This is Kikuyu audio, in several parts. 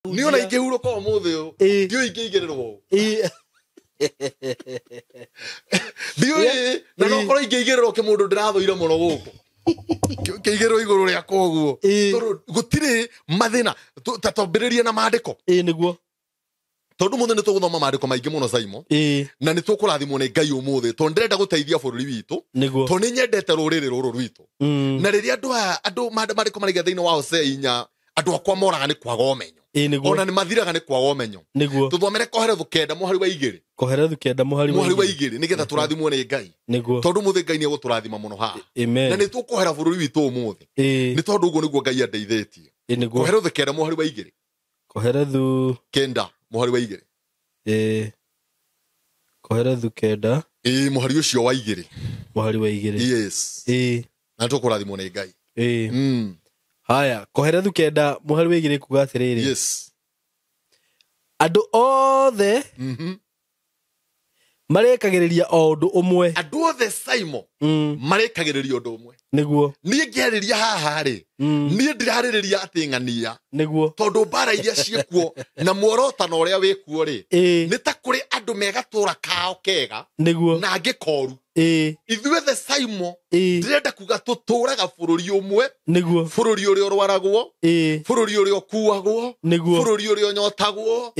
Niĩ ona ingĩhurũka ũmũthĩ ũyũ, ndiũĩ ingĩigĩrĩrwo ũ. Ndiũĩ, na no korwo ingĩigĩrĩrwo kĩmũndũ ndĩrathũire mũno gũkũ. Kĩigĩrĩrwo igũrũ rĩakwa ũguo. Tondũ gũtirĩ mathĩna. Ta twambĩrĩrie na maandĩko. Ĩĩ nĩguo. Tondũ mũthĩ nĩ tũgũthoma maandĩko maingĩ mũno Saimo. Na nĩ tũkũrathimwo nĩ Ngai ũmũthĩ tondũ ndĩrenda gũteithia bũrũri witũ. Nĩguo. Tondũ nĩ nyendete rũrĩrĩ rũrũ rwitũ. Na rĩrĩa andũ aya, andũ maandĩko maraiga thĩinĩ wa Hosea 4, andũ akwa moraga nĩ kwaga ũmenyo. Ĩĩ nĩguo. Ona nĩ mathiraga nĩ kwaga ũmenyo. Nĩguo. Tũthomere Koherethu 9 mũhari wa 2. Koherethu 9 mũhari wa Mũhari wa igĩrĩ. 2, nĩgetha tũrathimwo nĩ Ngai. Nĩguo. Tondũ mũthĩ Ngai nĩ egũtũrathima mũno haha. Amen. Na nĩ tũkũhera bũrũri witũ ũmũthĩ. Nĩ tondũ ũguo nĩguo Ngai andeithĩtie. Ĩĩ nĩguo. Koherethu 9 mũhari wa 2. Koherethu 9 mũhari wa 2. Ĩĩ. Koherethu 9. Ĩĩ, mũhari ũcio wa 2. Mũhari wa 2. Yes. Ĩĩ. Na tũkũrathimwo nĩ Ngai. Ĩĩ. Haya, Koherethu 9 mũhari wa 2 kuga atĩrĩrĩ. Yes. Andũ othe marĩkagĩrĩria o ũndũ ũmwe. Andũ othe Saimo marĩkagĩrĩria ũndũ ũmwe. Nĩguo. Niĩ ngĩarĩria haha rĩ, niĩ ndirarĩrĩria atĩ ng'ania. Nĩguo. Tondũ mbara iria ciĩkuo na muorotano ũrĩa wĩkuo rĩ, nĩ ta kũrĩ andũ megatũra kao kega Nĩguo. na angĩ koru. Ithuĩ the Saimo, ndĩrenda kuga tũtũraga bũrũri ũmwe, Nĩguo. bũrũri ũrĩa ũrwaragwo, bũrũri ũrĩa ũkuagwo, Nĩguo. bũrũri ũrĩa ũnyotagwo,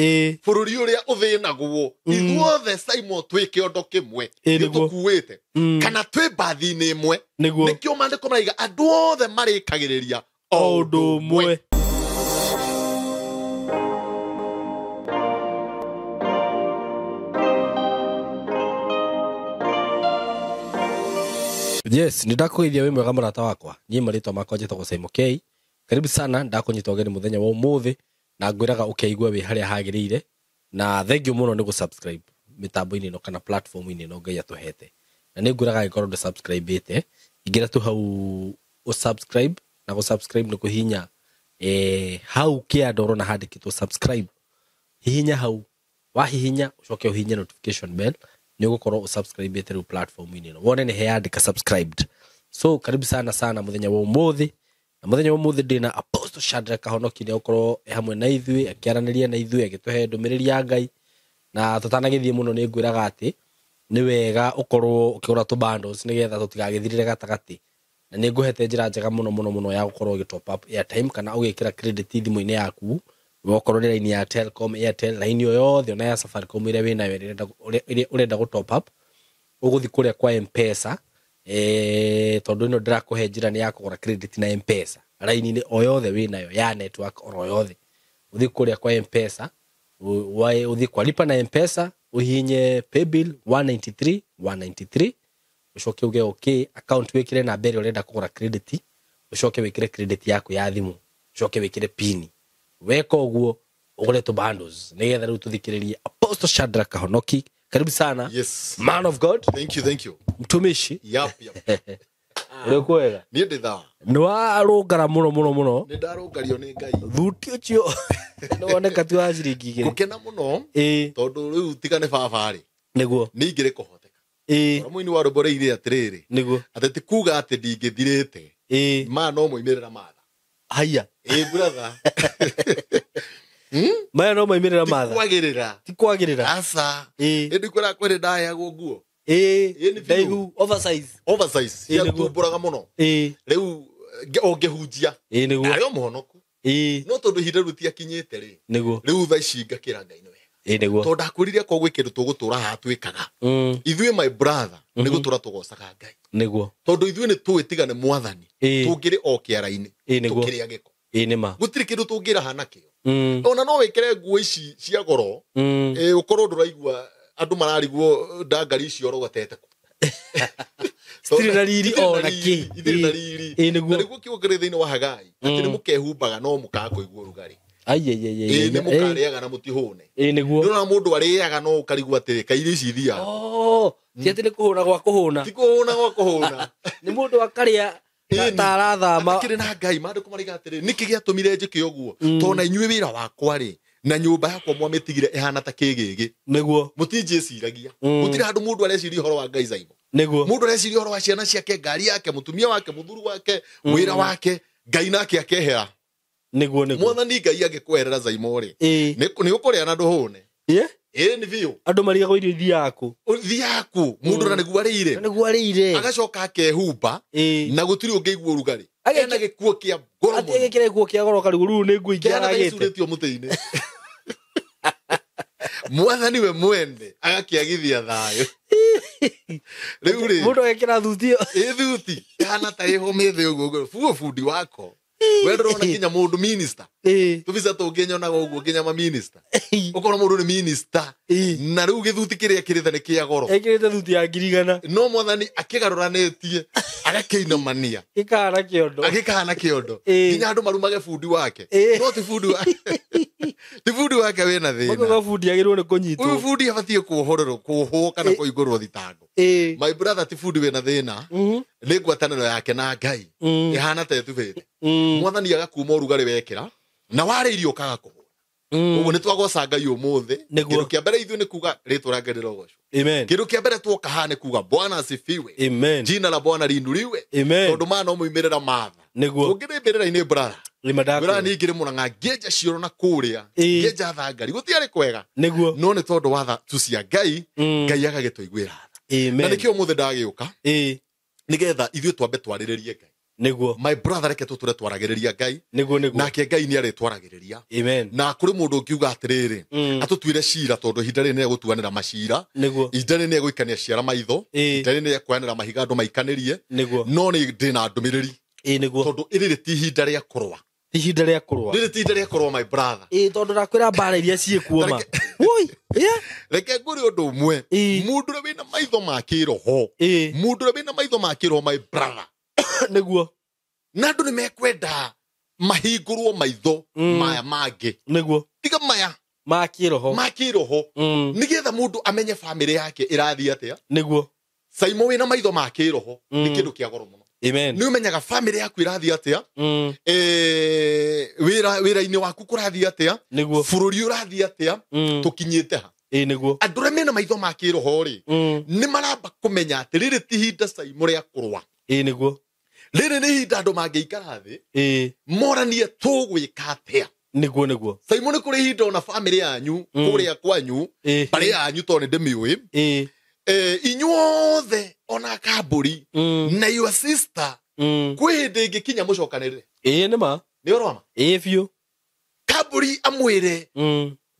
bũrũri ũrĩa ũthĩnagwo. Ithuothe Saimo twĩ kĩondo kĩmwe, Nĩguo. nĩtũkuĩte. Kana twĩ mbathi-inĩ ĩmwe. Nĩguo. Nĩkĩo maandĩko maraiga andũ othe marĩkagĩrĩria o ũndũ ũmwe. Yes, nĩ ndakũgeithia wĩ mwega mũrata wakwa. Niĩ marĩtwa makwa njĩtagwo Saimo K. Karibu sana, ndakũnyita ũgeni mũthenya wa ũmũthĩ na ngwĩraga ũkeigua wĩ harĩa hagĩrĩire. Na thank you mũno nĩ gũ-subscribe mĩtambo-inĩ ĩno kana platform-inĩ ĩno Ngai atũhete. Na nĩ ngwĩraga angĩkorwo ndũ-subscribe-ĩte, ingĩra tu hau ũ-subscribe, na gũ-subscribe nĩ kũhihinya, hau kĩanda ũrona handĩkĩtwo subscribe. Hihinya hau, wahihinya ũcoke ũhihinye notification bell, nĩ ũgũkorwo ũ-subscribe-ĩte rĩu platform-inĩ ĩno. Wone nĩ heyandĩka subscribed. So karibu sana sana mũthenya wa ũmũthĩ. Na mũthenya wa ũmũthĩ ndĩna Apostle Shadrack Kahonoki, nĩ egũkorwo e hamwe na ithuĩ, akĩaranĩria na ithuĩ, agĩtũhe ndũmĩrĩri ya Ngai. Na tũtanagĩthiĩ mũno nĩ ngwĩraga atĩ nĩ wega ũkorwo ũkĩgũra tũ bundles nĩgetha tũtigagĩthirĩre gatagatĩ. Na nĩ ngũhete njĩra njega mũno mũno mũno ya gũkorwo ũgĩ top up airtime kana ũgĩkĩra credit thimũ-inĩ yaku. Okorwo nĩ line ya Telcom, Airtel, line o yothe ona ya Safaricom ĩrĩa wĩnayo ĩrĩa ũrenda gũ top up, ũgũthiĩ kũrĩa kwa M-Pesa, tondũ ĩno ndĩrakũhe njĩra nĩ ya kũgũra credit na M-Pesa. Line-inĩ o yothe wĩnayo ya network oro yothe. Ũthiĩ kũrĩa kwa M-Pesa, ũthiĩ kwa lipa na M-Pesa, ũhihinye paybill 193, 193, ũcoke uge okay, account wĩkĩre namba ĩrĩa ũrenda kũgũra credit, ũcoke wĩkĩre credit yaku ya thimũ, ũcoke wĩkĩre pin. Weka ũguo ũgũre tũ bundles nĩgetha rĩu tũthikĩrĩrie Apostle Shadrack Kahonoki. Karibu sana. Yes. Man of God. Thank you, thank you. Mtumishi. Yep, yep. Ũrĩ kwega? Niĩ ndĩ thawa. Nĩ warũngara mũno mũno mũno. Nĩ ndarũngario nĩ Ngai. Thuti ũcio nĩ woneka ti wa ciringi igĩrĩ. Gũkena mũno. Tondũ rĩu tiga nĩ baba rĩ. Nĩguo. Nĩ ingĩrĩ kũhoteka. Ũrĩa mũini wa rwĩmbo rĩire atĩrĩrĩ. Nĩguo. Atĩ ti kuga atĩ ndingĩthirĩte. Maya no moimĩrĩra matha. Haiya. Ĩĩ, brother. Maya no moimĩrĩra matha. Ti kwagĩrĩra. Ti kwagĩrĩra. Aca. Ĩndĩ kwĩra kwĩrĩ ndaheagwo nguo. Ĩĩ, nĩ biũ. Ndaihu, oversize. Oversize. Ĩĩ, nĩguo. Ciatumbũraga mũno. Rĩu, ũngĩhunjia. Ĩĩ, nĩguo. Ndarĩ o mũhonoku. No tondũ ihinda rĩu rĩtiakinyĩte rĩ. Nĩguo. Rĩu thaa ici ngakĩra Ngai nĩ wega. Ĩĩ, nĩguo. Tondũ ndakwĩrire korwo gwĩ kĩndũ tũgũtũra haha twĩkaga. Ithuĩ my brother, nĩ gũtũra tũgocaga Ngai. Nĩguo. Tondũ ithuĩ nĩ tũĩ tiga nĩ mwathani. Tũngĩrĩ o kĩara-inĩ. Ĩĩ, nĩguo. Tũkĩrĩa gĩko. Ĩĩ, nĩ ma. Gũtirĩ kĩndũ tũngĩraha nakĩo. Ona no wĩkĩre nguo ici cia goro, ũkorwo ndũraigua andũ mararigwo ndangari icio ũrogotete kũ. Citirĩ na riri Citirĩ na ona riri, kĩ. itirĩ na riri. Ĩĩ, nĩguo. Na nĩguo kiugo kĩrĩ thĩinĩ wa Hagai, atĩ nĩ mũkehumbaga no mũkaga kũigua ũrugarĩ. Ai, ai, ai, ai, Ĩĩ, ai, nĩ ai. mũkarĩaga na mũtihũne. Ĩĩ, nĩguo. Nĩ ũrona mũndũ arĩaga no ũkarigwo atĩrĩ, kaĩ irio ici ithiaga. Oh, ti atĩ nĩ kũhũna gwa kũhũna. Ti kũhũna gwa kũhũna. Nĩ mũndũ akarĩa Ĩĩ, ta arathama. Atakĩrĩ na Ngai, maandĩko maraiga atĩrĩ, nĩkĩ gĩatũmire njĩke ũguo? Tondũ na inyuĩ wĩra wakwa rĩ, na nyũmba yakwa mwamĩtigire ĩhana ta kĩgĩgĩ. Nĩguo. Mũtinjĩciragia. Gũtirĩ handũ mũndũ areciria ũhoro wa Ngai Zaimo. Nĩguo. Mũndũ areciria ũhoro wa ciana ciake, ngari yake, mũtumia wake, mũthuri wake, wĩra wake, Ngai nake akehera. Nĩguo nĩguo. Mwathani Ngai angĩkweherera Zaimo rĩ, Ĩĩ. nĩ ũkũrĩa na ndũhũne. Ĩĩ. Ĩĩ nĩ biũ. Andũ marigagwo irio ithiaga kũ? Ũthiaga kũ mũndũ na nĩguo arĩire. Nĩguo arĩire. Agacoka akehumba Ĩĩ. na gũtirĩ ũngĩigua ũrugarĩ. Ageke- Ena gĩkuo kĩa goro Atĩ mũno. agĩkĩra gĩkuo kĩa goro karigũ rĩu nĩ nguo ingĩ Kĩhana ta aragĩte. gĩcurĩtio mũtĩ-inĩ. Mwathani we mwene agakĩagithia thayũ. Rĩu rĩ, Mũndũ agekĩra thuti ĩyo. ĩ thuti ĩhana ta ĩho mĩthĩ ũguo ũguo. Buo bundi wako. We ndũrona nginya mũndũ minister. Ĩĩ. Tũbica tũngĩ nyonaga ũguo nginya ma minister. Ũkorwo mũndũ nĩ minister. Ĩĩ. Na rĩu gĩthuti kĩrĩa ekĩrĩte nĩ kĩa goro. Ekĩrĩte thuti ya 100,000. No mwathani akĩgarũranĩtie agakĩinamania Gĩkahana kĩondo. agĩkahana kĩondo Ĩĩ. nginya andũ marumage bundi wake. Ĩĩ. No ti bundi wake, ti bundi wake wĩna thĩna. Makauga bundi agĩrĩirwo nĩ Ũyũ kũnyitwo. bundi abatiĩ kuohorerwo, kuohwo kana Ĩĩ. kũhingũrwo thitango. Ĩĩ. My brother, ti bundi wĩna thĩna, nĩ ngwatanĩro yake na Ngai ĩhana ta ĩtubĩte. Mwathani agakuma ũrugarĩ wekĩra na warĩa irio ũkaga kũhũra. Ũguo nĩ twagoca Ngai ũmũthĩ. Nĩguo. Kĩndũ kĩa mbere ithuĩ nĩ kuga rĩtwa rĩa Ngai rĩrogocwo. Amen. Kĩndũ kĩa mbere tuoka haha nĩ kuga Bwana asifiwe. Amen. Jina la Bwana liinuliwe. Amen. Tondũ maya no moimĩrĩra matha. Nĩguo. Tũngĩrĩ mbĩrĩra-inĩ brother. Rĩma Brother, ndakwĩra. niĩ ngĩrĩ Mũrang'a ngĩenja cioro na kũrĩa, Ĩĩ. ngĩenja thangari gũtiarĩ kwega. Nĩguo. No nĩ tondũ wa tha tu cia Ngai, Ngai agagĩtũiguĩra tha. Na Amen. nĩkĩo ũmũthĩ ndagĩũka Ĩĩ. nĩgetha ithuĩ twambe twarĩrĩrie Ngai. Nĩguo. My brother, reke tũtũre twaragĩrĩria Ngai. Nĩguo nĩguo. Nake Ngai nĩ arĩtwaragĩrĩria. Amen. Na kũrĩ mũndũ ũngiuga atĩrĩrĩ, atũtuĩre cira tondũ ihinda rĩrĩ nĩ rĩagũtuanĩra macira. Nĩguo. Ihinda rĩrĩ nĩ rĩagũikania ciara maitho. Ĩĩ. Ihinda rĩrĩ nĩ rĩakuoyanĩra mahiga andũ maikanĩrie. Nĩguo. No nĩ ndĩ na ndũmĩrĩri. Ĩĩ nĩguo. Tondũ rĩrĩ ti ihinda rĩa kũrũa. Ti ihinda rĩa kũrũa. Rĩrĩ ti ihinda rĩa kũrũa, my brother. Ĩĩ tondũ ndakwĩra mbara iria ciĩkuo ma. Reke- Woi. Ĩĩ. Reke ngũre ũndũ ũmwe. Ĩĩ. Mũndũ ũrĩa wĩna maitho ma kĩroho, Ĩĩ. mũndũ ũrĩa wĩna maitho ma kĩroho, my brother, Nĩguo. na andũ nĩ mekwenda mahingũrwo maitho maya mangĩ, Nĩguo. tiga maya Ma kĩroho. ma kĩroho, nĩgetha mũndũ amenye bamĩrĩ yake ĩrathiĩ atĩa. Nĩguo. Saimo wĩna maitho ma kĩroho nĩ kĩndũ kĩa goro mũno. Amen. Nĩ ũmenyaga bamĩrĩ yaku ĩrathiĩ atĩa, wĩra-inĩ waku kũrathiĩ atĩa, Nĩguo. bũrũri ũrathiĩ atĩa, tũkinyĩte ha. Ĩĩ nĩguo. Andũ arĩa mena maitho ma kĩroho rĩ, nĩ maramba kũmenya atĩ rĩrĩ ti ihinda Saimo rĩa kũrũa. Ĩĩ nĩguo. Rĩrĩ nĩ ihinda andũ mangĩikara thĩ Ĩĩ. moranie tũgwĩka atĩa. Nĩguo nĩguo. Saimo nĩ kũrĩ ihinda ona bamĩrĩ yanyu kũrĩa kwanyu, Ĩĩ. mbarĩ yanyu tondũ nĩ ndĩmĩũĩ, Ĩĩ. inyuothe ona kambũri na your sister, kwĩ hĩndĩ ĩngĩkinya mũcokanĩrĩre. Ĩĩ nĩ ma. Nĩ ũroma Ĩĩ biũ. kambũri amwĩre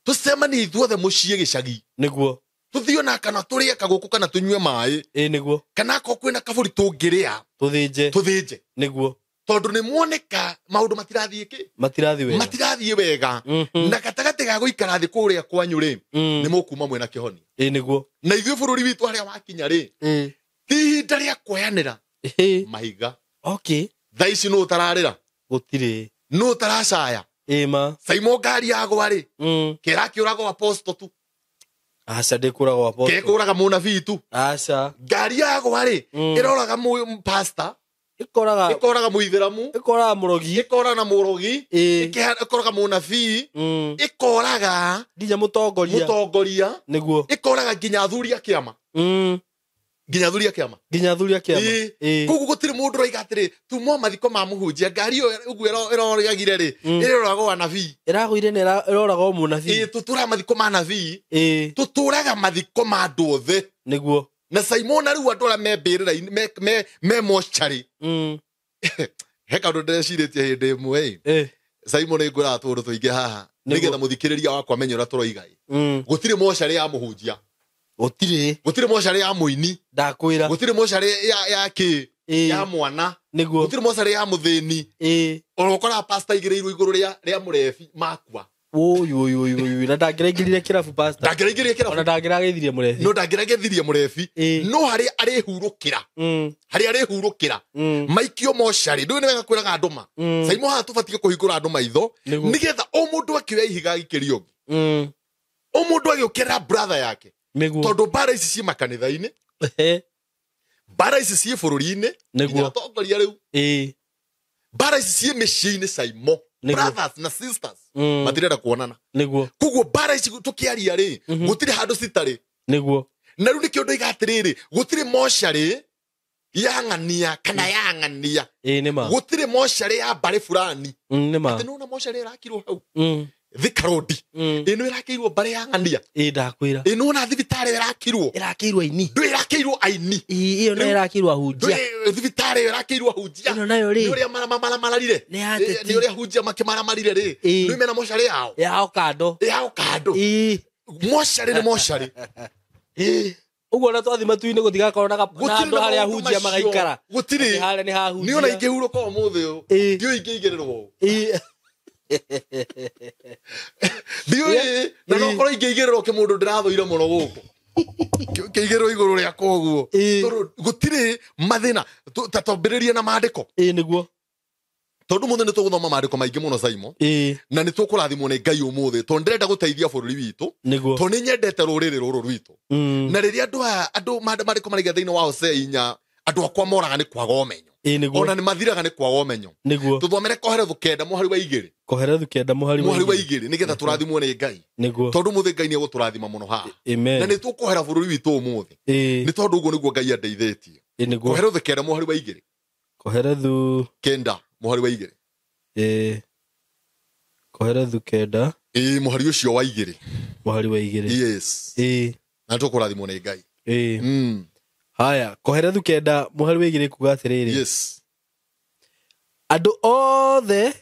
tũcemanie ithuothe mũciĩ gĩcagi, Nĩguo. tũthiĩ ona kana tũrĩe kagũkũ kana tũnyue maĩ, Ĩĩ nĩguo. kana akorwo kwĩna kabũri tũngĩrĩa Tũthĩnje. tũthĩnje. Nĩguo. Tondũ nĩ muoneka maũndũ matirathiĩ kĩ, Matirathiĩ wega. matirathiĩ wega. Na gatagatĩ ga gũikara thĩ kũrĩa kwanyu rĩ, nĩ mũkuma mwĩna kĩhonia. Ĩĩ nĩguo. Na ithuĩ bũrũri witũ harĩa wakinya rĩ, Ĩĩ. ti ihinda rĩa kuoyanĩra Ĩĩ. mahiga. Okay. Thaa ici nũ ũtararĩra? Gũtirĩ. Nũ ũtaracaya? Ĩĩ ma. Saimo ngari yagwa rĩ, kĩrakĩũragwo aposto tu? Aca ndĩkũragwo apostle. Kekũraga mũnabii tu? Aca. Ngari yagwa rĩ, ĩroraga pastor, Ĩkoraga. ĩkoraga mũithĩramu, Ĩkoraga mũrogi. ĩkoraga na mũrogi, Ĩĩ. ĩkoraga mũnabii, ĩkoraga Nginya mũtongoria. mũtongoria, Nĩguo. ĩkoraga nginya athuri a kĩama. Nginya athuri a kĩama. Nginya athuri a kĩama. Ĩĩ. Ĩĩ. Koguo gũtirĩ mũndũ ũroiga atĩrĩ tuma mathiko ma mũhunjia ngari ĩyo ũguo ĩroragire rĩ, ĩroragwo anabii. Ĩragũire na ĩroragwo mũnabii. Ĩĩ, tũtũraga mathiko ma anabii. Ĩĩ. Tũtũraga mathiko ma andũ othe. Nĩguo. Na Simon rĩu andũ arĩa me mbĩrĩra-inĩ me mocarĩ, he kaũndũ ndĩrecirĩtie hĩndĩ ĩmwe ĩ. Ĩĩ. Simon nĩ ngũraga tũũndũ tũingĩ haha Nĩguo. nĩgetha mũthikĩrĩria wakwa amenye ũrĩa tũroiga ĩ. Gũtirĩ mocarĩ ya mũhunjia, Gũtirĩ. gũtirĩ mocarĩ ya mũini, Ndakwĩra. gũtirĩ mocarĩ ya kĩ, Ĩĩ. ya mwana, Nĩguo. gũtirĩ mocarĩ ya mũthĩni. Ĩĩ. Ona ũkoraga pastor aigĩrĩirwo igũrũ rĩa mũrebi makua. Ũyũ ũyũ ũyũ ũyũ na ndangĩraingĩrire kĩrabu pastor. Ndangĩraingĩria Ona kĩrabu. ndangĩrageithirie mũrebi. No ndangĩragethirie mũrebi. Ĩĩ. No harĩa arĩhurũkĩra, harĩa arĩhurũkĩra, maikio mocarĩ. Ndũĩ nĩ wega kwĩraga andũ ma. Saimo haha tũbatiĩ kũhingũra andũ maitho Nĩguo. nĩgetha o mũndũ akĩoya ihiga agĩkĩria ũngĩ, o mũndũ agĩũkĩrĩra brother yake. Nĩguo. Tondũ mbara ici ciĩ makanitha-inĩ, mbara ici ciĩ bũrũri-inĩ, Nĩguo. nginya atongoria rĩu, Ĩĩ. mbara ici ciĩ mĩciĩ-inĩ Saimo. Nĩguo. Brothers na sisters matirenda kuonana. Nĩguo. Koguo mbara ici tũkĩaria rĩ, gũtirĩ handũ citarĩ. Nĩguo. Na rĩu nĩkĩo ndoiga atĩrĩrĩ, gũtirĩ mocarĩ Ya ng'ania kana ya ng'ania. Ĩĩ nĩ ma. Gũtirĩ mocarĩ ya mbarĩ fulani. Nĩ ma. Atĩ nĩwona mocarĩ ĩrakirwo hau Thika Road. Ĩno ĩrakĩirwo mbarĩ ya ng'ania. Ĩĩ ndakwĩra. Ĩno ona thibitarĩ ĩrakirwo. Ĩrakĩirwo aini. Ndũ ĩrakĩirwo aini. Ĩĩ ĩyo nayo ĩrakĩirwo ahunjia. Ndũ thibitarĩ ĩyo ĩrakĩirwo ahunjia. Ĩno nayo rĩ. Nĩ ũrĩa maramarire. Nĩ ya ateti. Nĩ ũrĩa ahunjia makĩmaramarire rĩ. Ĩĩ. Nĩ mena mocarĩ yao. Yao kando. Yao kando. Ĩĩ. Mocarĩ nĩ mocarĩ. Ũguo ona twathi matu-inĩ gũtigakorwo na Gũtirĩ handũ na harĩa maũndũ ahunjia macio. magaikara. Gũtirĩ. Atĩ harĩa nĩ hahunjia. Nĩ ona ingĩhurũka ũmũthĩ ũyũ. Ĩĩ. Ndiũĩ ingĩigĩrĩrwo ũũ. Ĩĩ. Ndiũĩ na Ĩĩ. no korwo ingĩigĩrĩrwo kĩmũndũ ndĩrathũire mũno gũkũ. Kĩigĩrĩrwo igũrũ rĩakwa ũguo. Ĩĩ. Tondũ gũtirĩ mathĩna. Ta twambĩrĩrie na maandĩko. Ĩĩ nĩguo. Tondũ mũthĩ nĩ tũgũthoma maandĩko maingĩ mũno Saimo. Ĩĩ. Na nĩ tũkũrathimwo nĩ Ngai ũmũthĩ tondũ ndĩrenda gũteithia bũrũri witũ. Nĩguo. Tondũ nĩ nyendete rũrĩrĩ rũrũ rwitũ. Na rĩrĩa andũ aya andũ maandĩko maraiga thĩinĩ wa Hosea 4 andũ akwa moraga nĩ kwaga ũmenyo. Ĩĩ nĩguo. Ona nĩ mathiraga nĩ kwaga ũmenyo. Nĩguo. Tũthomere Koherethu 9 mũhari wa 2. Koherethu 9 mũhari Mũhari wa 2 nĩgetha tũrathimwo nĩ Ngai. Nĩguo. Tondũ mũthĩ Ngai nĩ egũtũrathima mũno haha. Amen. Na nĩ tũkũhera bũrũri witũ ũmũthĩ. Ĩĩ. Nĩ tondũ ũguo nĩguo Ngai andeithĩtie. Ĩĩ nĩguo. Koherethu 9 mũhari wa 2. Koherethu 9 mũhari wa 2. Ĩĩ. Koherethu 9 Ĩĩ mũhari ũcio wa 2. Mũhari wa 2. Yes. Ĩĩ. Na tũkũrathimwo nĩ Ngai. Ĩĩ. Haya, Koherethu 9 mũhari wa 2 kuga atĩrĩrĩ. Yes. Andũ othe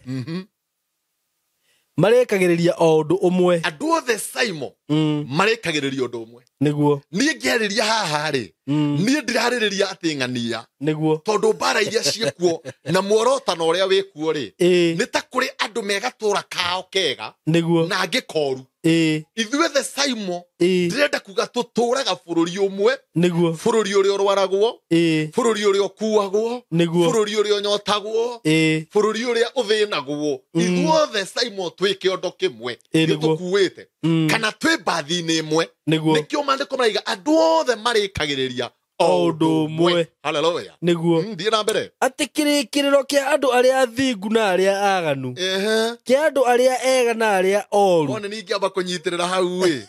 marĩkagĩrĩria o ũndũ ũmwe. Andũ othe Saimo marĩkagĩrĩria ũndũ ũmwe. Nĩguo. Niĩ ngĩarĩria haha rĩ, niĩ ndirarĩrĩria atĩ ng'ania. Nĩguo. Tondũ mbara iria ciĩkuo na muorotano ũrĩa wĩkuo rĩ, Ĩĩ. nĩ ta kũrĩ andũ megatũra kao kega Nĩguo. na angĩ koru. Ĩĩ. Ithuĩ the Saimo Ĩĩ. ndĩrenda kuga tũtũraga bũrũri ũmwe, Nĩguo. bũrũri ũrĩa ũrwaragwo, Ĩĩ. bũrũri ũrĩa ũkuagwo, Nĩguo. bũrũri ũrĩa ũnyotagwo, Ĩĩ. bũrũri ũrĩa ũthĩnagwo. Ithuothe Saimo twĩ kĩondo kĩmwe Ĩĩ, nĩ nĩguo. tũkuĩte kana twĩ mbathi-inĩ ĩmwe. Nĩguo. Nĩkĩo maandĩko maraiga andũ othe marĩkagĩrĩria O ũndũ ũmwe. Hallelujah. Nĩguo. Thiĩ na mbere. Atĩ kĩrĩkĩrĩro kĩa andũ arĩa athingu na arĩa aganu. Ehe. Kĩa andũ arĩa ega na arĩa oru. One ningĩamba kũnyitĩrĩra hau ĩ.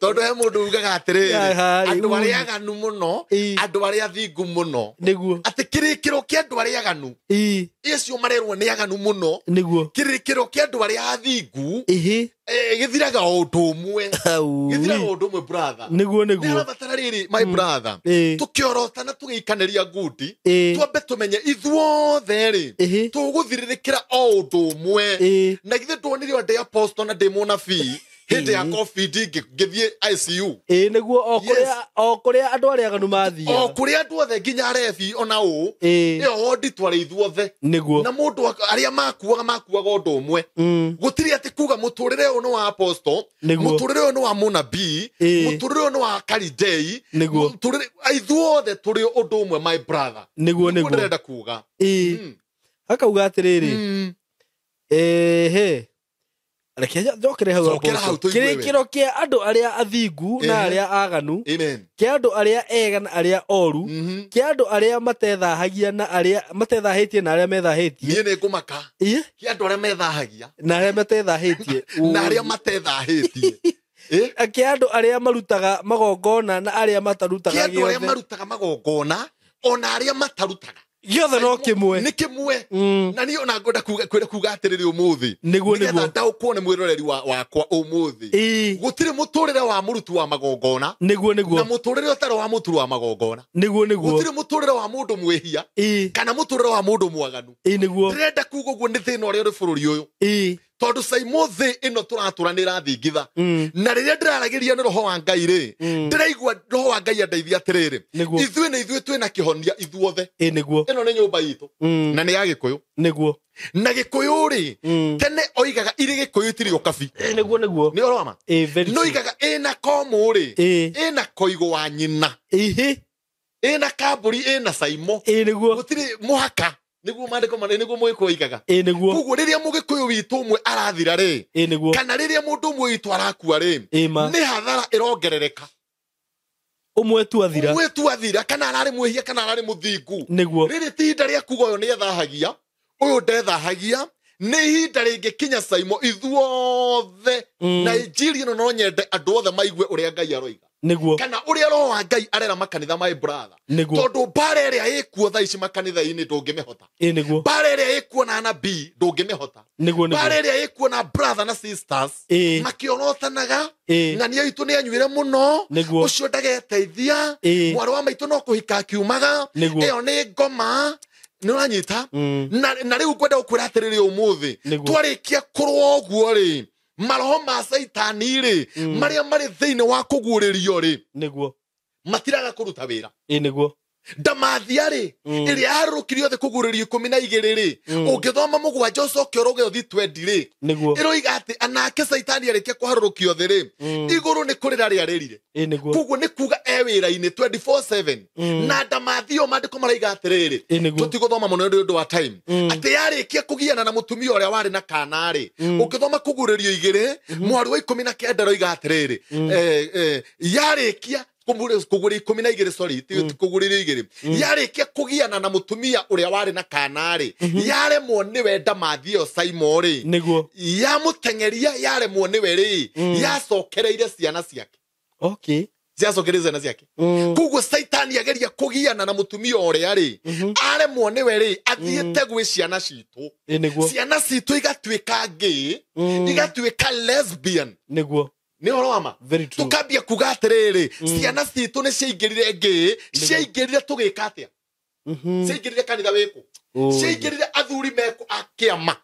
Tondũ he mũndũ ugaga atĩrĩrĩ, Haha rĩ, andũ arĩa aganu mũno, Ĩĩ. andũ arĩa athingu mũno. Nĩguo. Atĩ kĩrĩkĩro kĩa andũ arĩa aganu, Ĩĩ. acio marerwo nĩ aganu mũno, Nĩguo. kĩrĩkĩro kĩa andũ arĩa athingu Ĩhĩ. gĩthiraga o ũndũ ũmwe. Au. Gĩthiraga o ũndũ ũmwe brother. Nĩguo Nĩ nĩguo. harabatara rĩrĩ my brother. Ĩĩ. Tũkĩorota na tũgĩikanĩria ngundi, Ĩĩ. twambe tũmenye ithuothe rĩ, Ĩhĩ. tũgũthirĩrĩkĩra o ũndũ ũmwe. Ĩĩ. Na githĩ ndwonire o ndĩ apostle na ndĩ mũnabii hĩndĩ ya COVID ngĩthiĩ ICU. Ĩĩ nĩguo o Yes. kũrĩa o kũrĩa andũ arĩa aganu O mathiaga. kũrĩa andũ othe nginya arebi ona ũũ, Ĩĩ. ĩyo wondi twarĩ ithuothe. Nĩguo. Na mũndũ arĩa makuaga makuaga ũndũ ũmwe. Gũtirĩ atĩ kuga mũtũrĩre ũyũ nĩ wa apostle, Nĩguo. mũtũrĩre ũyũ nĩ wa mũnabii, Ĩĩ. mũtũrĩre ũyũ nĩ wa karidei, Nĩguo. mũtũrĩre ithuothe tũrĩ ũndũ ũmwe my brother. Nĩguo Nĩguo nĩguo. ndĩrenda kuga. Ĩĩ. Hakauga atĩrĩrĩ. Ĩhĩ. Reke njokere hau Cokera hau Apostle. tũigue wega. Kĩrĩkĩro kĩa andũ arĩa athingu na Ehe. arĩa aganu, Amen. kĩa andũ arĩa ega na arĩa oru, kĩa andũ arĩa matethahagia na arĩa matethahĩtie na arĩa methahĩtie. Niĩ nĩ ngũmaka Ĩĩ. kĩa andũ arĩa methahagia Na arĩa matethahĩtie. na arĩa matethahĩtie. Ĩ? Kĩa andũ arĩa marutaga magongona na arĩa matarutaga Kĩa andũ arĩa gĩothe. marutaga magongona ona arĩa matarutaga. Gĩothe no kĩmwe. Nĩ kĩmwe. Na niĩ ona ngwenda kwenda kuga atĩrĩrĩ ũmũthĩ. Nĩguo, Nĩgetha nĩguo. ndaũkwo nĩ mwĩroreri wakwa ũmũthĩ. Ĩĩ. Gũtirĩ mũtũrĩre wa mũruti wa magongona Nĩguo na nĩguo. mũtũrĩre ũtarĩ wa mũturi wa magongona. Nĩguo nĩguo. Gũtirĩ mũtũrĩre wa mũndũ mwĩhia Ĩĩ. kana mũtũrĩre wa mũndũ mwaganu. Ĩĩ nĩguo. Ndĩrenda kuga ũguo nĩ thĩna ũrĩa ũrĩ bũrũri ũyũ. Ĩĩ. Tondũ Saimo thĩ ĩno tũratũra nĩ ĩrathingitha. Na rĩrĩa ndĩraragĩria nĩ roho wa Ngai rĩ, ndĩraigua roho wa Ngai andeithia atĩrĩrĩ, Nĩguo. ithuĩ nĩ ithuĩ twĩna kĩhonia ithuothe. Ĩĩ nĩguo. Ĩno nĩ nyũmba itũ na nĩ ya Gĩkũyũ. Nĩguo. Na Gĩkũyũ rĩ, tene oigaga irĩ Gĩkũyũ itirĩ ũkabi. Ĩĩ nĩguo nĩguo. Nĩ ũhoro wa ma? Ĩĩ very No true. oigaga ĩna komũ rĩ, Ĩĩ. ĩna koigo wa nyina, Ĩhĩ. ĩna kambũri, ĩna Saimo. Ĩĩ nĩguo. Gũtirĩ mũhaka. Nĩguo maandĩko marĩ nĩguo Mũgĩkũyũ oigaga. Ĩĩ nĩguo. Koguo rĩrĩa Mũgĩkũyũ witũ ũmwe arathira rĩ, Ĩĩ nĩguo. kana rĩrĩa mũndũ ũmwe witũ arakua rĩ, Ĩĩ ma. nĩ hathara ĩrongerereka. Ũmwe tu athira. Ũmwe tu athira kana ararĩ mwĩhia kana ararĩ mũthingu. Nĩguo. Rĩrĩ ti ihinda rĩa kuga ũyũ nĩ ethahagia, ũyũ ndethahagia, nĩ ihinda rĩngĩkinya Saimo ithuothe. Na injiri ĩno no nyende andũ othe maigue ũrĩa Ngai aroiga. Nĩguo. Kana ũrĩa roho wa Ngai arera makanitha, my brother. Nĩguo. Tondũ mbara ĩrĩa ĩkuo thaa ici makanitha-inĩ ndũngĩmĩhota. Ĩ nĩguo. Mbara ĩrĩa ĩkuo na anabii ndũngĩmĩhota. Nĩguo. Mbara Nĩguo. ĩrĩa ĩkuo na brother na sisters Ĩ. makĩorotanaga, Ĩ. ng'ania itũ nĩ anyuire mũno, Nĩguo. ũcio ndageteithia, Ĩ. mwarĩ wa maitũ no kũhika akiumaga, Nĩguo. ĩyo nĩ ngoma nĩ ũranyita. Na rĩu ngwenda gũkwĩra atĩrĩrĩ, ũmũthĩ Nĩguo. twarĩkia kũrũa ũguo rĩ, maroho ma caitani rĩ, marĩa marĩ thĩinĩ wa kũguũrĩrio rĩ, Nĩguo. matiraga kũruta wĩra. Ĩ nĩguo. Ndamathia rĩ, ĩrĩa yarũrũkirio thĩ kũguũrĩrio 12 rĩ, ũngĩthoma 7 ũcoke ũrũge ũthi 20 rĩ, Nĩguo. ĩroiga atĩ anake caitani arĩkia kũharũrũkio thĩ rĩ, igũrũ nĩ kũrĩra rĩarĩrire. Ĩ nĩguo. Koguo nĩ kuga e wĩra-inĩ 24/7. Na ndamathia ĩyo maandĩko maraiga atĩrĩrĩ, Ĩ nĩguo. tũtigũthoma mũno nĩ ũndũ wa time, atĩ yarĩkia kũgiana na mũtumia ũrĩa warĩ na kana rĩ, ũngĩthoma kũguũrĩrio 2 mwari wa 19 roiga atĩrĩrĩ, yarĩkia kũguũrĩrio 12, sorry, ti kũguũrĩrio 2, yarĩkia kũgiana na mũtumia ũrĩa warĩ na kana rĩ, yaremwo nĩwe ndamathi ĩyo Saimo rĩ, Nĩguo. yamũteng'eria, yaremwo nĩwe rĩ, yacokereire ciana ciake. Okay. Ciacokereire ciana ciake. Koguo caitani ageria kũgiana na mũtumia ũrĩa rĩ, aremwo nĩwe rĩ, athiĩte gwĩ ciana citũ. Ĩ nĩguo. Ciana citũ igatuĩka gay, igatuĩka lesbian. Nĩguo. Nĩ ũhoro wa ma. Very true. Tukambia kuga atĩrĩrĩ, ciana citũ nĩ ciaingĩrire gay, ciaingĩrire tũgĩka atĩa? Ciaingĩrire kanitha wĩkũ? Ciaingĩrire athuri mekũ a kĩama?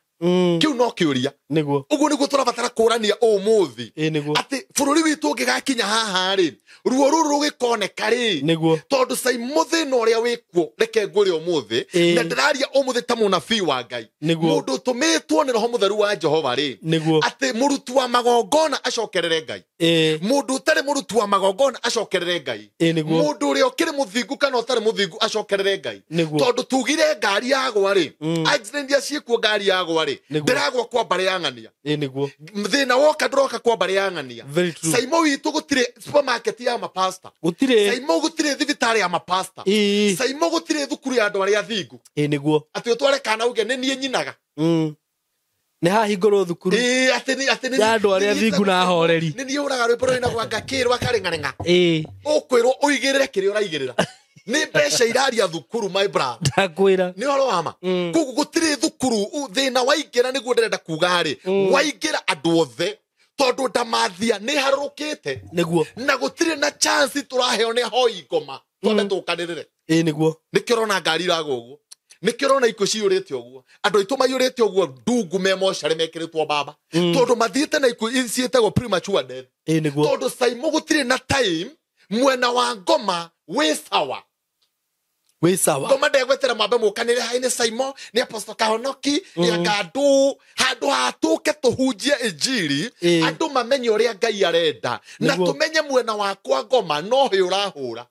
Kĩu no kĩũria. Nĩguo. Ũguo nĩguo tũrabatara kũrania ũmũthĩ, Ĩ nĩguo. atĩ bũrũri witũ ũngĩgakinya haha rĩ, ruo rũrũ rũgĩkoneka rĩ, Nĩguo. tondũ Saimo thĩna ũrĩa wĩkuo, reke ngwĩre ũmũthĩ, Ĩ. na ndĩraria ũmũthĩ ta mũnabii wa Ngai, Nĩguo. mũndũ ũtũmĩtwo nĩ roho mũtheru wa Jehova rĩ, Nĩguo. atĩ mũruti wa magongona acokerere Ngai, Ĩ. mũndũ ũtarĩ mũruti wa magongona acokerere Ngai, Ĩ nĩguo. mũndũ ũrĩa ũkĩrĩ mũthingu kana ũtarĩ mũthingu acokerere Ngai. Nĩguo. Tondũ tugire ngari yagwa rĩ, accident iria ciĩkuo, ngari yagwa rĩ, Nĩguo. ndĩragwa kwa mbarĩ ya ng'ania. Ĩ nĩguo. Thĩna woka ndũroka kwa mbarĩ ya ng'ania. Very true. Saimo witũ gũtirĩ supermarket ya mapasta. Gũtirĩ. Saimo gũtirĩ thibitarĩ ya mapasta. Ĩ. Saimo gũtirĩ thukuru ya andũ arĩa athingu, Ĩ nĩguo. atĩ ũtware kana uge nĩ niĩ nyinaga. Nĩ hahingũrwo thukuru Ĩ, atĩ nĩ atĩ nĩ ya andũ arĩa nĩ niĩ athingu na ahoreri. Nĩ niĩ hũraga rwĩmbo rũrĩ na gwanga kĩ rwa karĩng'arĩng'a. Ĩ. Ũkwĩrwo ũigĩrĩre kĩrĩa ũraigĩrĩra, nĩ mbeca iraria thukuru, my brother. Ndakwĩra. Nĩ ũhoro wa ma. Koguo gũtirĩ thukuru, thĩna waingĩra, nĩguo ndĩrenda kuga rĩ, waingĩra andũ othe, tondũ ndamathia nĩ harũrũkĩte. Nĩguo. Na gũtirĩ na chance tũraheo nĩ ahoi ngoma twambe tũkanĩrĩre. Ĩ nĩguo. Nĩkĩo ũrona ngari iragwa ũguo, nĩkĩo ũrona ikuũ ciyũrĩte ũguo, andũ aitũ maiyũrĩte ũguo ndungu me mocarĩ mekĩrĩtwo mbamba, tondũ mathiĩte na ikuũ ici ciĩtagwo premature death. Ĩ nĩguo. Tondũ Saimo gũtirĩ na time, mwena wa ngoma wĩ sawa. Wĩ sawa. Ngoma ndegwetera mwambe mũkanĩre hainĩ Saimo nĩ apostle Kahonoki ya kandũ handũ hatũke tũhunjie injiri, Ĩ. andũ mamenye ũrĩa Ngai arenda, na Nĩguo. tũmenye mwena wakwa ngoma no hĩ ũrahũra.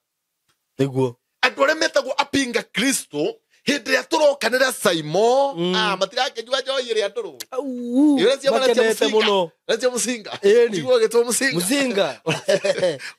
Nĩguo. Andũ arĩa metagwo apinga Kristo, hĩndĩ ĩrĩa tũrokanĩra Saimo, matirakĩnyua njohi ĩrĩa ndũrũ. Au. Ĩrĩa cia mwana cia Makenete mũcinga. mũno. Ĩrĩa cia mũcinga. Ĩni. Njiguaga gĩtwo mũcinga. Mũcinga.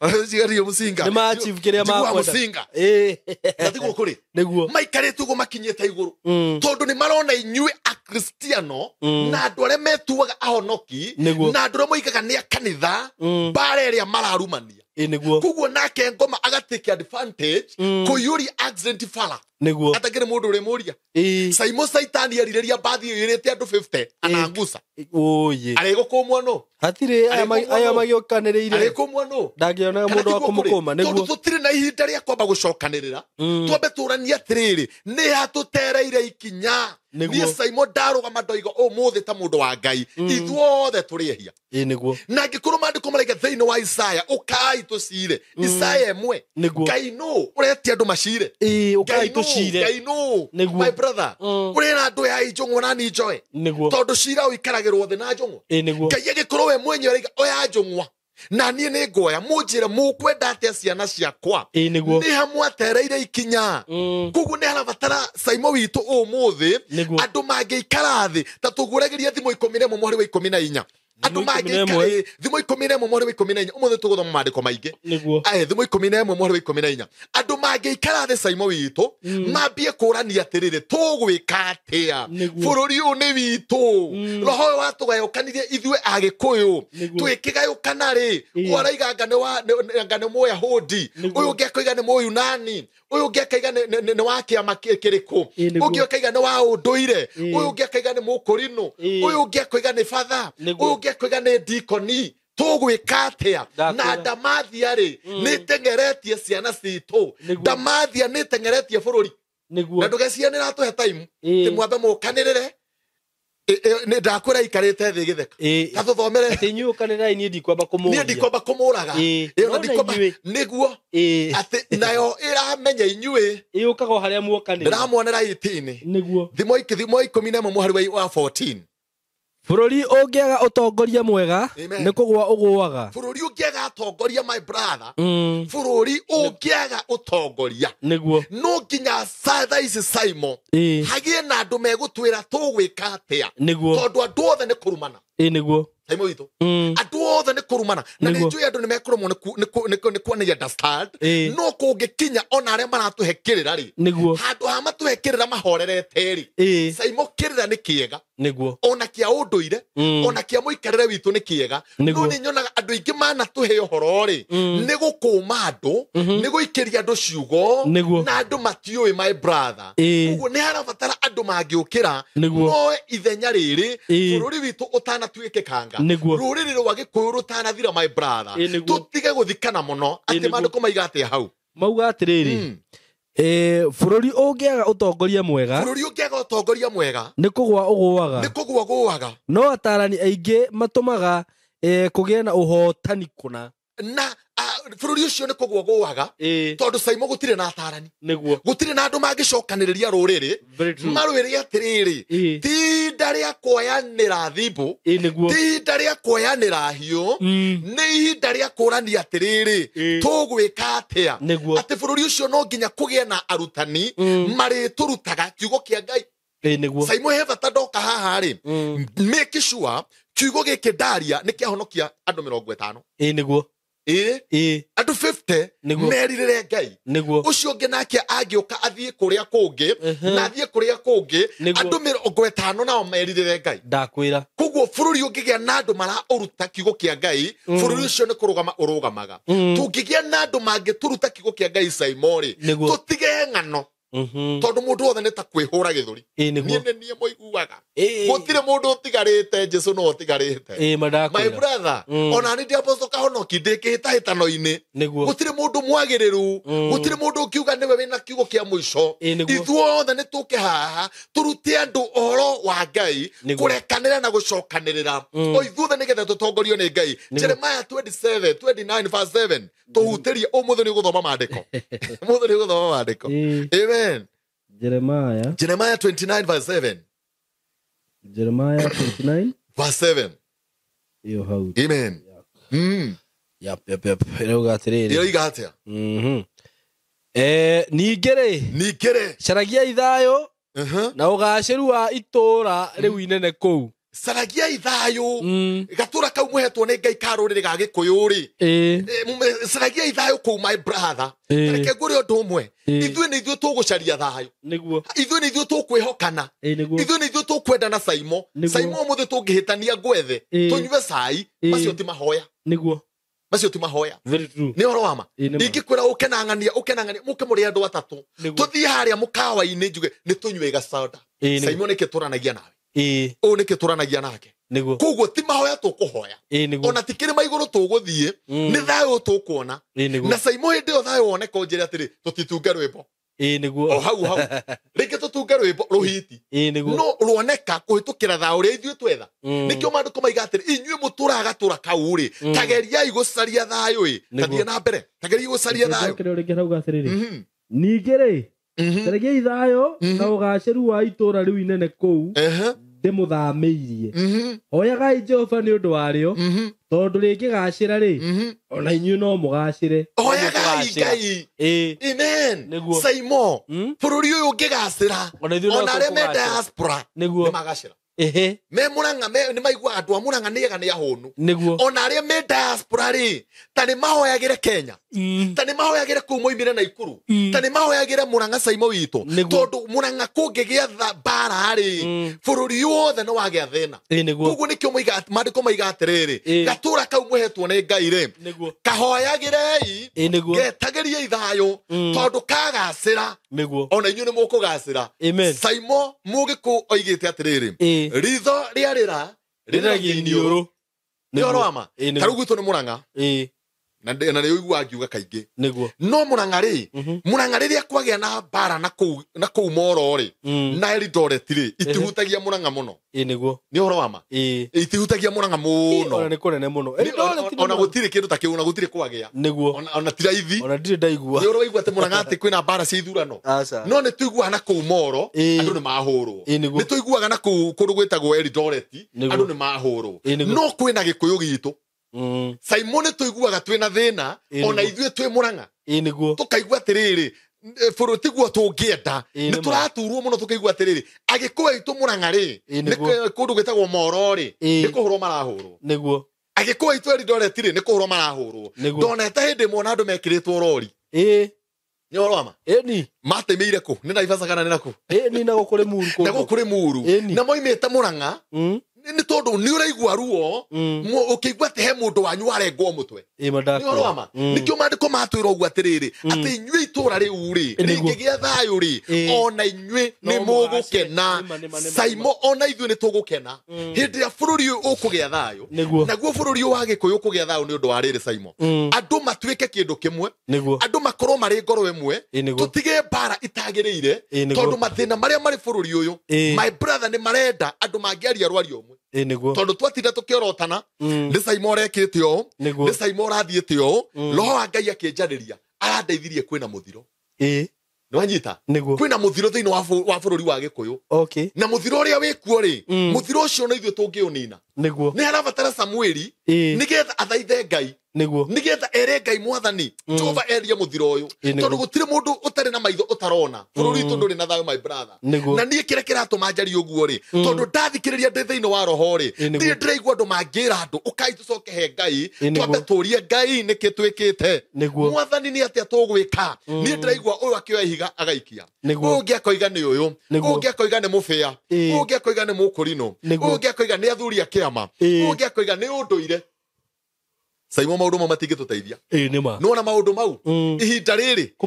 Ĩrĩa cigario mũcinga. Nĩ ma-achieve kĩrĩa Njiguaga makwenda. mũcinga. Ĩ. Na tiguo kũrĩ Nĩguo. maikarĩte ũguo makinyĩte igũrũ, tondũ nĩ marona inyuĩ akristiano na andũ arĩa metuaga ahonoki, Nĩguo. na andũ arĩa moigaga nĩ a kanitha, mbara ĩrĩa mararumania. Ĩ nĩguo. Koguo nake ngoma agatake advantage kũiyũria accident bara, Nĩguo. atakĩrĩ mũndũ ũrĩmũria. Ĩ. Saimo caitani erirĩria mbathi ĩiyũrĩte andũ 50 ananguca, Ũyĩ. arĩgũkũmwo nũ? Hatirĩ aya aya Arĩkũmwo nũ? magĩũkanĩrĩire. Arĩkũmwo nũ? Ndangĩona Kana mũndũ wa tiguo kũrĩ? kũmũkũma. Tondũ Nĩguo. tũtirĩ na ihinda rĩa kwamba gũcokanĩrĩra, twambe tũranie atĩrĩrĩ, nĩ hatũtereire ikinya. Nĩguo. Niĩ Saimo ndarũgama ndoiga ũmũthĩ ta mũndũ wa Ngai, ithuothe tũrĩ ehia. Ĩ nĩguo. Na angĩkorwo maandĩko maraiga thĩinĩ wa Isaya, ũkai tũcire, Isaya 1, Nĩguo. Ngai nũ ũretia andũ macire? Ĩ ũkai Ngai nũ? tũcire. Ngai nũ? Nĩguo. My brother, ũrera andũ ya njũng'wa na ni njoe, Nĩguo. tondũ cira ũikaragĩrwo thĩ na njũng'wa. Ĩ nĩguo. Ngai agĩkorwo we mwenyewe araiga oya njũng'wa na niĩ nĩ ngoya, mũnjĩre mũkwenda atĩa ciana ciakwa? Ĩ nĩguo. Nĩ hamwatereire ikinya. Koguo nĩ harabatara Saimo witũ ũmũthĩ Nĩguo. andũ mangĩikara thĩ ta tũgũragĩria thimũ 11 mũhari wa 14. Andũ mangĩikara thimo 11 mweri wa 14 ũmũthĩ tũgũthoma maandĩko maingĩ. Nĩguo. Thimo 11 mweri wa 14 andũ mangĩikara thĩ Saimo witũ mambie kũrania atĩrĩrĩ, tũgwĩka atĩa? Bũrũri ũyũ nĩ witũ. Roho ũyũ watũgayũkanirie ithuĩ Agĩkũyũ twĩkĩgayũkana rĩ, ũyũ araiga anga nĩ Mũyahudi, ũyũ ũngĩ akoiga nĩ Mũyunani, ũyũ ũngĩ akaiga nĩ wa kĩama kĩrĩkũ, ũngĩ akaiga nĩ wa ũndũire, ũyũ ũngĩ akaiga nĩ Mũkũrinũ, ũyũ ũngĩ akoiga nĩ batha, ũyũ ũngĩ akoiga nĩ ndikoni. Tũgwĩka atĩa? Na ndamathia rĩ nĩ teng'eretie ciana citũ, ndamathia nĩ teng'eretie bũrũri. Na ndũgeciria nĩ ratũhe time tĩ mwambe mũkanĩrĩre. Nĩ ndakwĩra ikarĩte thĩ gĩtheka tatũthomere. Atĩ inyuĩ ũkanĩrĩrai, niĩ ndikwamba kũmũũria. Niĩ ndikwamba kũmũraga. Nĩguo atĩ nayo ĩramenya inyuĩ ĩũkaga o harĩa muokanĩrĩra. Ndĩramuonera 18. Nĩguo. Thimo 11 mũhari wa 14. Bũrũri ũngĩaga ũtongoria mwega nĩ kũgũa ũgũaga. Bũrũri ũngĩaga atongoria, my brother, bũrũri ũngĩaga ũtongoria nĩguo no nginya thaa ici Saimo hagĩe na andũ megũtwĩra tũgwĩka atĩa. Nĩguo. Tondũ andũ othe nĩ kũrumana. Nĩguo. Saimo witũ, andũ othe nĩ kũrumana. Na nĩ njũĩ andũ nĩ mekũrũmwo nĩ kuonania understand. No kũngĩkinya ona arĩa maratũhe kĩrĩra rĩ, nĩguo handũ ha matũhe kĩrĩra mahorerete rĩ, Saimo kĩrĩra nĩ kĩega. Nĩguo. Ona kĩa ũndũire, ona kĩa mũikarĩre witũ nĩ kĩega. No nĩ nyonaga andũ aingĩ manatũhe ũhoro rĩ, nĩ gũkũma andũ, nĩ gũikĩria andũ ciugo, na andũ matiũĩ, my brother. Ũguo nĩ harabatara andũ mangĩũkĩra moe ithenya rĩrĩ, bũrũri witũ ũtanatuĩke kanga, rũrĩrĩ rwa Gĩkũyũ rũtanathira, my brother. Tũtige gũthikana mũno. Atĩ maandĩko maiga atĩa hau? Mauga atĩrĩrĩ, bũrũri ũngĩaga ũtongoria mwega, bũrũri ũngĩaga ũtongoria mwega nĩ kũgũa ũgũaga. Nĩ kũgũa gũaga. No atarani aingĩ matũmaga kũgĩe na ũhotani kũna. Na bũrũri ũcio nĩ kũgũa gũaga tondũ Saimo gũtirĩ na atarani. Nĩguo. Gũtirĩ na andũ mangĩcokanĩrĩria rũrĩrĩ marwĩre atĩrĩrĩ, ti ihinda rĩa kuoyanĩra thimbũ, ti ihinda rĩa kuoyanĩra hiũ, nĩ ihinda rĩa kũrania atĩrĩrĩ, tũgwĩka atĩa? Atĩ bũrũri ũcio no nginya kũgĩe na arutani marĩtũrutaga kiugo kĩa Ngai. Nĩguo. Saimo he bata ndoka haha rĩ, make sure kiugo gĩkĩ ndaria nĩ kĩahonokia andũ 50. Nĩguo. Andũ 50 merirĩre Ngai. Nĩguo. Ũcio ũngĩ nake angĩũka athiĩ kũrĩa kũngĩ, na athiĩ kũrĩa kũngĩ, andũ 50 nao merirĩre Ngai. Ndakwĩra. Koguo bũrũri ũngĩgĩa na andũ maraũruta kiugo kĩa Ngai, bũrũri ũcio nĩ kũrũgama ũrũgamaga. Tũngĩgĩa na andũ mangĩtũruta kiugo kĩa Ngai Saimo rĩ, tũtige ng'ano. Tondũ mũndũ wothe nĩ ta kwĩhũra gĩthũri. Niĩ nĩ niĩ mũiguaga. Gũtirĩ mũndũ ũtigarĩte, Jesũ no ũtigarĩte. My brother, ona nĩ ndi Apostle Kahonoki ndĩ kĩhĩtahĩtano-inĩ. Gũtirĩ mũndũ mwagĩrĩru, gũtirĩ mũndũ ũngiuga nĩwe wĩna kiugo kĩa mũico. Ithuothe nĩ tũke haha tũrute andũ ũhoro wa Ngai, kũrekanĩra na gũcokanĩrĩra. O ithuothe nĩgetha tũtongorio nĩ Ngai. Jeremiah 27, 29 verse 7. Tũhutĩrie ũmũthĩ nĩ ũgũthoma maandĩko. Ũmũthĩ nĩ ũgũthoma maandĩko. Amen. Jeremiah 29 verse 7. Jeremiah 29 verse 7. Iyo hau. Amen. Yep. Ĩrauga atĩrĩrĩ. Ĩroiga atĩa? Ningĩ rĩ, caragia ithayũ na ũgacĩru wa itũũra rĩu inene kũu. Caragia ithayũ. Gatũra kau mũhetwo nĩ Ngai ka rũrĩrĩ ga Gĩkũyũ rĩ. Caragia ithayũ kũu, my brother. Reke ngũre ũndũ ũmwe. Ithuĩ nĩ ithuĩ tũgũcaria thayũ. Nĩguo. Ithuĩ nĩ ithuĩ tũkwĩhokana. Nĩguo. Ithuĩ nĩ ithuĩ tũkwendana Saimo. Saimo ũmũthĩ tũngĩhĩtania ngwethe, tũnyue cai, macio ti mahoya. Nĩguo. Macio ti mahoya. Very true. Nĩ ũhoro wa ma. Ingĩkwĩra ũkenang'ania, mũke mũrĩ andũ atatũ. Tũthiĩ harĩa mũkawa-inĩ njuge nĩ tũnyue gacoda. Saimo nĩkĩ tũranagia nawe? Ũũ nĩkĩ tũranagia nake? Nĩguo. Koguo ti mahoya tũkũhoya. Nĩguo. Ona ti kĩrĩma igũrũ tũgũthiĩ, nĩ thayũ tũkuona. Nĩguo. Na Saimo hĩndĩ ĩyo thayũ woneka ũnjĩre atĩrĩ, tũtitunge rwĩmbo. Nĩguo. O hau hau. Rĩngĩ tũtunge rwĩmbo rũhiti. Nĩguo. No ruoneka kũhĩtũkĩra thayũ ũrĩa ithuĩ twetha. Nĩkĩo maandĩko maiga atĩrĩ, inyuĩ mũtũraga gatũra kau rĩ, tageriai gũcaria thayũ ĩ. Tathiĩ na mbere. Tageriai gũcaria thayũ. Kĩrĩa rĩngĩ harauga atĩrĩrĩ. Ningĩ rĩ, caragiai thayũ na ũgacĩru wa itũũra rĩu inene kũu ndĩmũthamĩirie. Hoyagai Jehova nĩ ũndũ warĩo, tondũ rĩngĩgacĩra rĩ, ona inyuĩ no mũgacĩre. Hoyagai Ngai. Amen. Nĩguo. Saimo, bũrũri ũyũ ũngĩgacĩra, Ona ithuĩ no ona arĩa me tũkũgacĩra. diaspora Nĩguo. nĩmagacĩra. Ehe. Me Murang'a nĩ maigua andũ a Murang'a nĩ ega nĩ ahũnu. Nĩguo. Ona arĩa me diaspora rĩ, ta nĩ mahoyagĩre Kenya, ta nĩ mahoyagĩre kũu moimire Naikuru, ta nĩ mahoyagĩre Murang'a Saimo witũ. Nĩguo. Tondũ Murang'a kũngĩgĩa mbara rĩ, bũrũri wothe nĩ wagĩa thĩna. Ĩ nĩguo. Koguo nĩkĩo maandĩko maiga atĩrĩrĩ, Ĩ. gatũra kau mũhetwo nĩ Ngai rĩ, Nĩguo. kahoyagĩrei, Ĩ nĩguo. getagĩriei thayũ, tondũ kagacĩra Nĩguo. ona inyuĩ nĩ mũkũgacĩra. Amen. Saimo Mũgĩkũ oigĩte atĩrĩrĩ, Ĩ. ritho rĩarĩra Rĩragia iniũrũ. Nĩ ũhoro wa ma. Ĩ Ta rĩu nĩguo. gwitũ nĩ Murang'a, Ĩ na nĩ ũiguaga ngiuga kaingĩ. nĩguo. No Murang'a rĩ, Murang'a rĩrĩa kwagĩa na mbara na kũu Moro rĩ, na Eldoret rĩ, itihutagia Murang'a mũno. Ĩ nĩguo. Nĩ ũhoro wa ma. Ĩ. Itihutagia Murang'a mũno. Ona nĩ kũnene mũno. Ona gũtirĩ kĩndũ ta kĩu, ona gũtirĩ kwagĩa. Nĩguo. Ona ti raithi. Ona ndirĩ ndaigua. Nĩ ũhoro waigua atĩ Murang'a atĩ kwĩna mbara cia ithurano. Aca. No nĩ tũiguaga na kũu Moro, Ĩ. andũ nĩ mahũrwo. Ĩ nĩguo. Nĩ tũiguaga na kũu kũndũ gwĩtagwo Eldoret, Nĩguo. andũ nĩ mahũrwo. Ĩ nĩguo. No kwĩna Gĩkũyũ gitũ. Saimo nĩ tũiguaga twĩna thĩna, Ĩ ona nĩguo. ithuĩ twĩ Murang'a. Ĩ nĩguo. Tũkaigua atĩrĩrĩ, bũrũri tiguo tũngĩenda. Ĩ Nĩ nĩma. tũraturwo mũno tũkaigua atĩrĩrĩ, Agĩkũyũ aitũ Murang'a rĩ, Ĩ nĩ nĩguo. kũndũ gwĩtagwo Moro rĩ, Ĩ. nĩ kũhũrwo marahũrwo. Nĩguo. Agĩkũyũ aitũ Eldoret rĩ, nĩ kũhũrwo marahũrwo. Nĩguo. Ndonete hĩndĩ ĩmwe ona andũ mekĩrĩtwo rori. Ĩ. Nĩ ũhoro wa ma. Ĩni. Matĩmĩire kũ? Nĩ Naivasha kana nĩ nakũ? Ĩni na gũkũ Limuru Na kũndũ. gũkũ Limuru. Ĩni. Na moimĩte Murang'a, nĩ tondũ nĩ ũraigua ruo, ũkĩigua atĩ he mũndũ wanyu warengwo mũtwe. Ĩ mandakwa. Nĩ ũhoro wa ma. Nĩkĩo maandĩko matwĩra ũguo atĩrĩrĩ, atĩ inyuĩ itũũra rĩu rĩ, Nĩguo. rĩngĩgĩa thayũ rĩ, Ĩ. ona inyuĩ No nĩ mũgũkena. mũgacĩre. Nĩma, nĩma, nĩma, Saimo, ona ithuĩ nĩ tũgũkena hĩndĩ ĩrĩa bũrũri ũyũ ũkũgĩa thayũ. Nĩguo. Naguo bũrũri ũyũ wa Gĩkũyũ ũkũgĩa thayũ nĩ ũndũ wa rĩrĩ, Saimo, andũ matuĩke kĩndũ kĩmwe, Nĩguo. andũ makorwo marĩ ngoro ĩmwe, Ĩ nĩguo. tũtige mbara itagĩrĩire, Ĩ nĩguo. tondũ mathĩna marĩa marĩ bũrũri ũyũ, Ĩ. my brother, nĩ marenda andũ mangĩaria rwario ũmwe. Ĩ nĩguo. Tondũ twatinda tũkĩorotana, nĩ Saimo ũrekĩte ũũ, Nĩguo. nĩ Saimo ũrathiĩte ũũ. Roho wa Ngai akĩnjarĩria, arandeithirie kwĩna mũthiro. Ĩ. Nĩ wanyita? Nĩguo. Kwĩna mũthiro thĩinĩ wa bũrũri wa Gĩkũyũ. Okay. Na mũthiro ũrĩa wĩkuo rĩ, mũthiro ũcio no ithuĩ tũngĩũnina. Nĩguo. Nĩ harabatara Samueli Ĩ. nĩgetha athaithe Ngai, Nĩguo. nĩgetha ere Ngai mwathani Jehova erie mũthiro ũyũ. Ĩ nĩguo. Tondũ gũtirĩ mũndũ ũtarĩ na maitho ũtarona bũrũri witũ ndũrĩ na thayũ, my brother. Nĩguo. Na niĩ kĩrĩa kĩratũma njarie ũguo rĩ, tondũ ndathikĩrĩria ndĩ thĩinĩ wa roho rĩ, Ĩ nĩguo. ndirĩ ndĩraigua andũ mangĩra andũ ũkai tũcoke he Ngai, Ĩ nĩguo. twambe tũrie Ngai nĩkĩ twĩkĩte. Nĩguo. Mwathani nĩ atĩa tũgwĩka. Niĩ ndĩraigua ũyũ akĩoya ihiga agaikia, Nĩguo. ũyũ ũngĩ akoiga nĩ ũyũ, Nĩguo. ũyũ ũngĩ akoiga nĩ mũbĩa, Ĩ. ũyũ ũngĩ akoiga nĩ mũkũrinũ, Nĩguo. ũyũ ũngĩ akoiga nĩ athuri a kĩama, Ĩ. ũyũ ũngĩ akoiga nĩ ũndũire. Saimo, maũndũ mau matingĩtũteithia. Ĩ nĩma. Nĩwona maũndũ mau ihinda rĩrĩ Kũ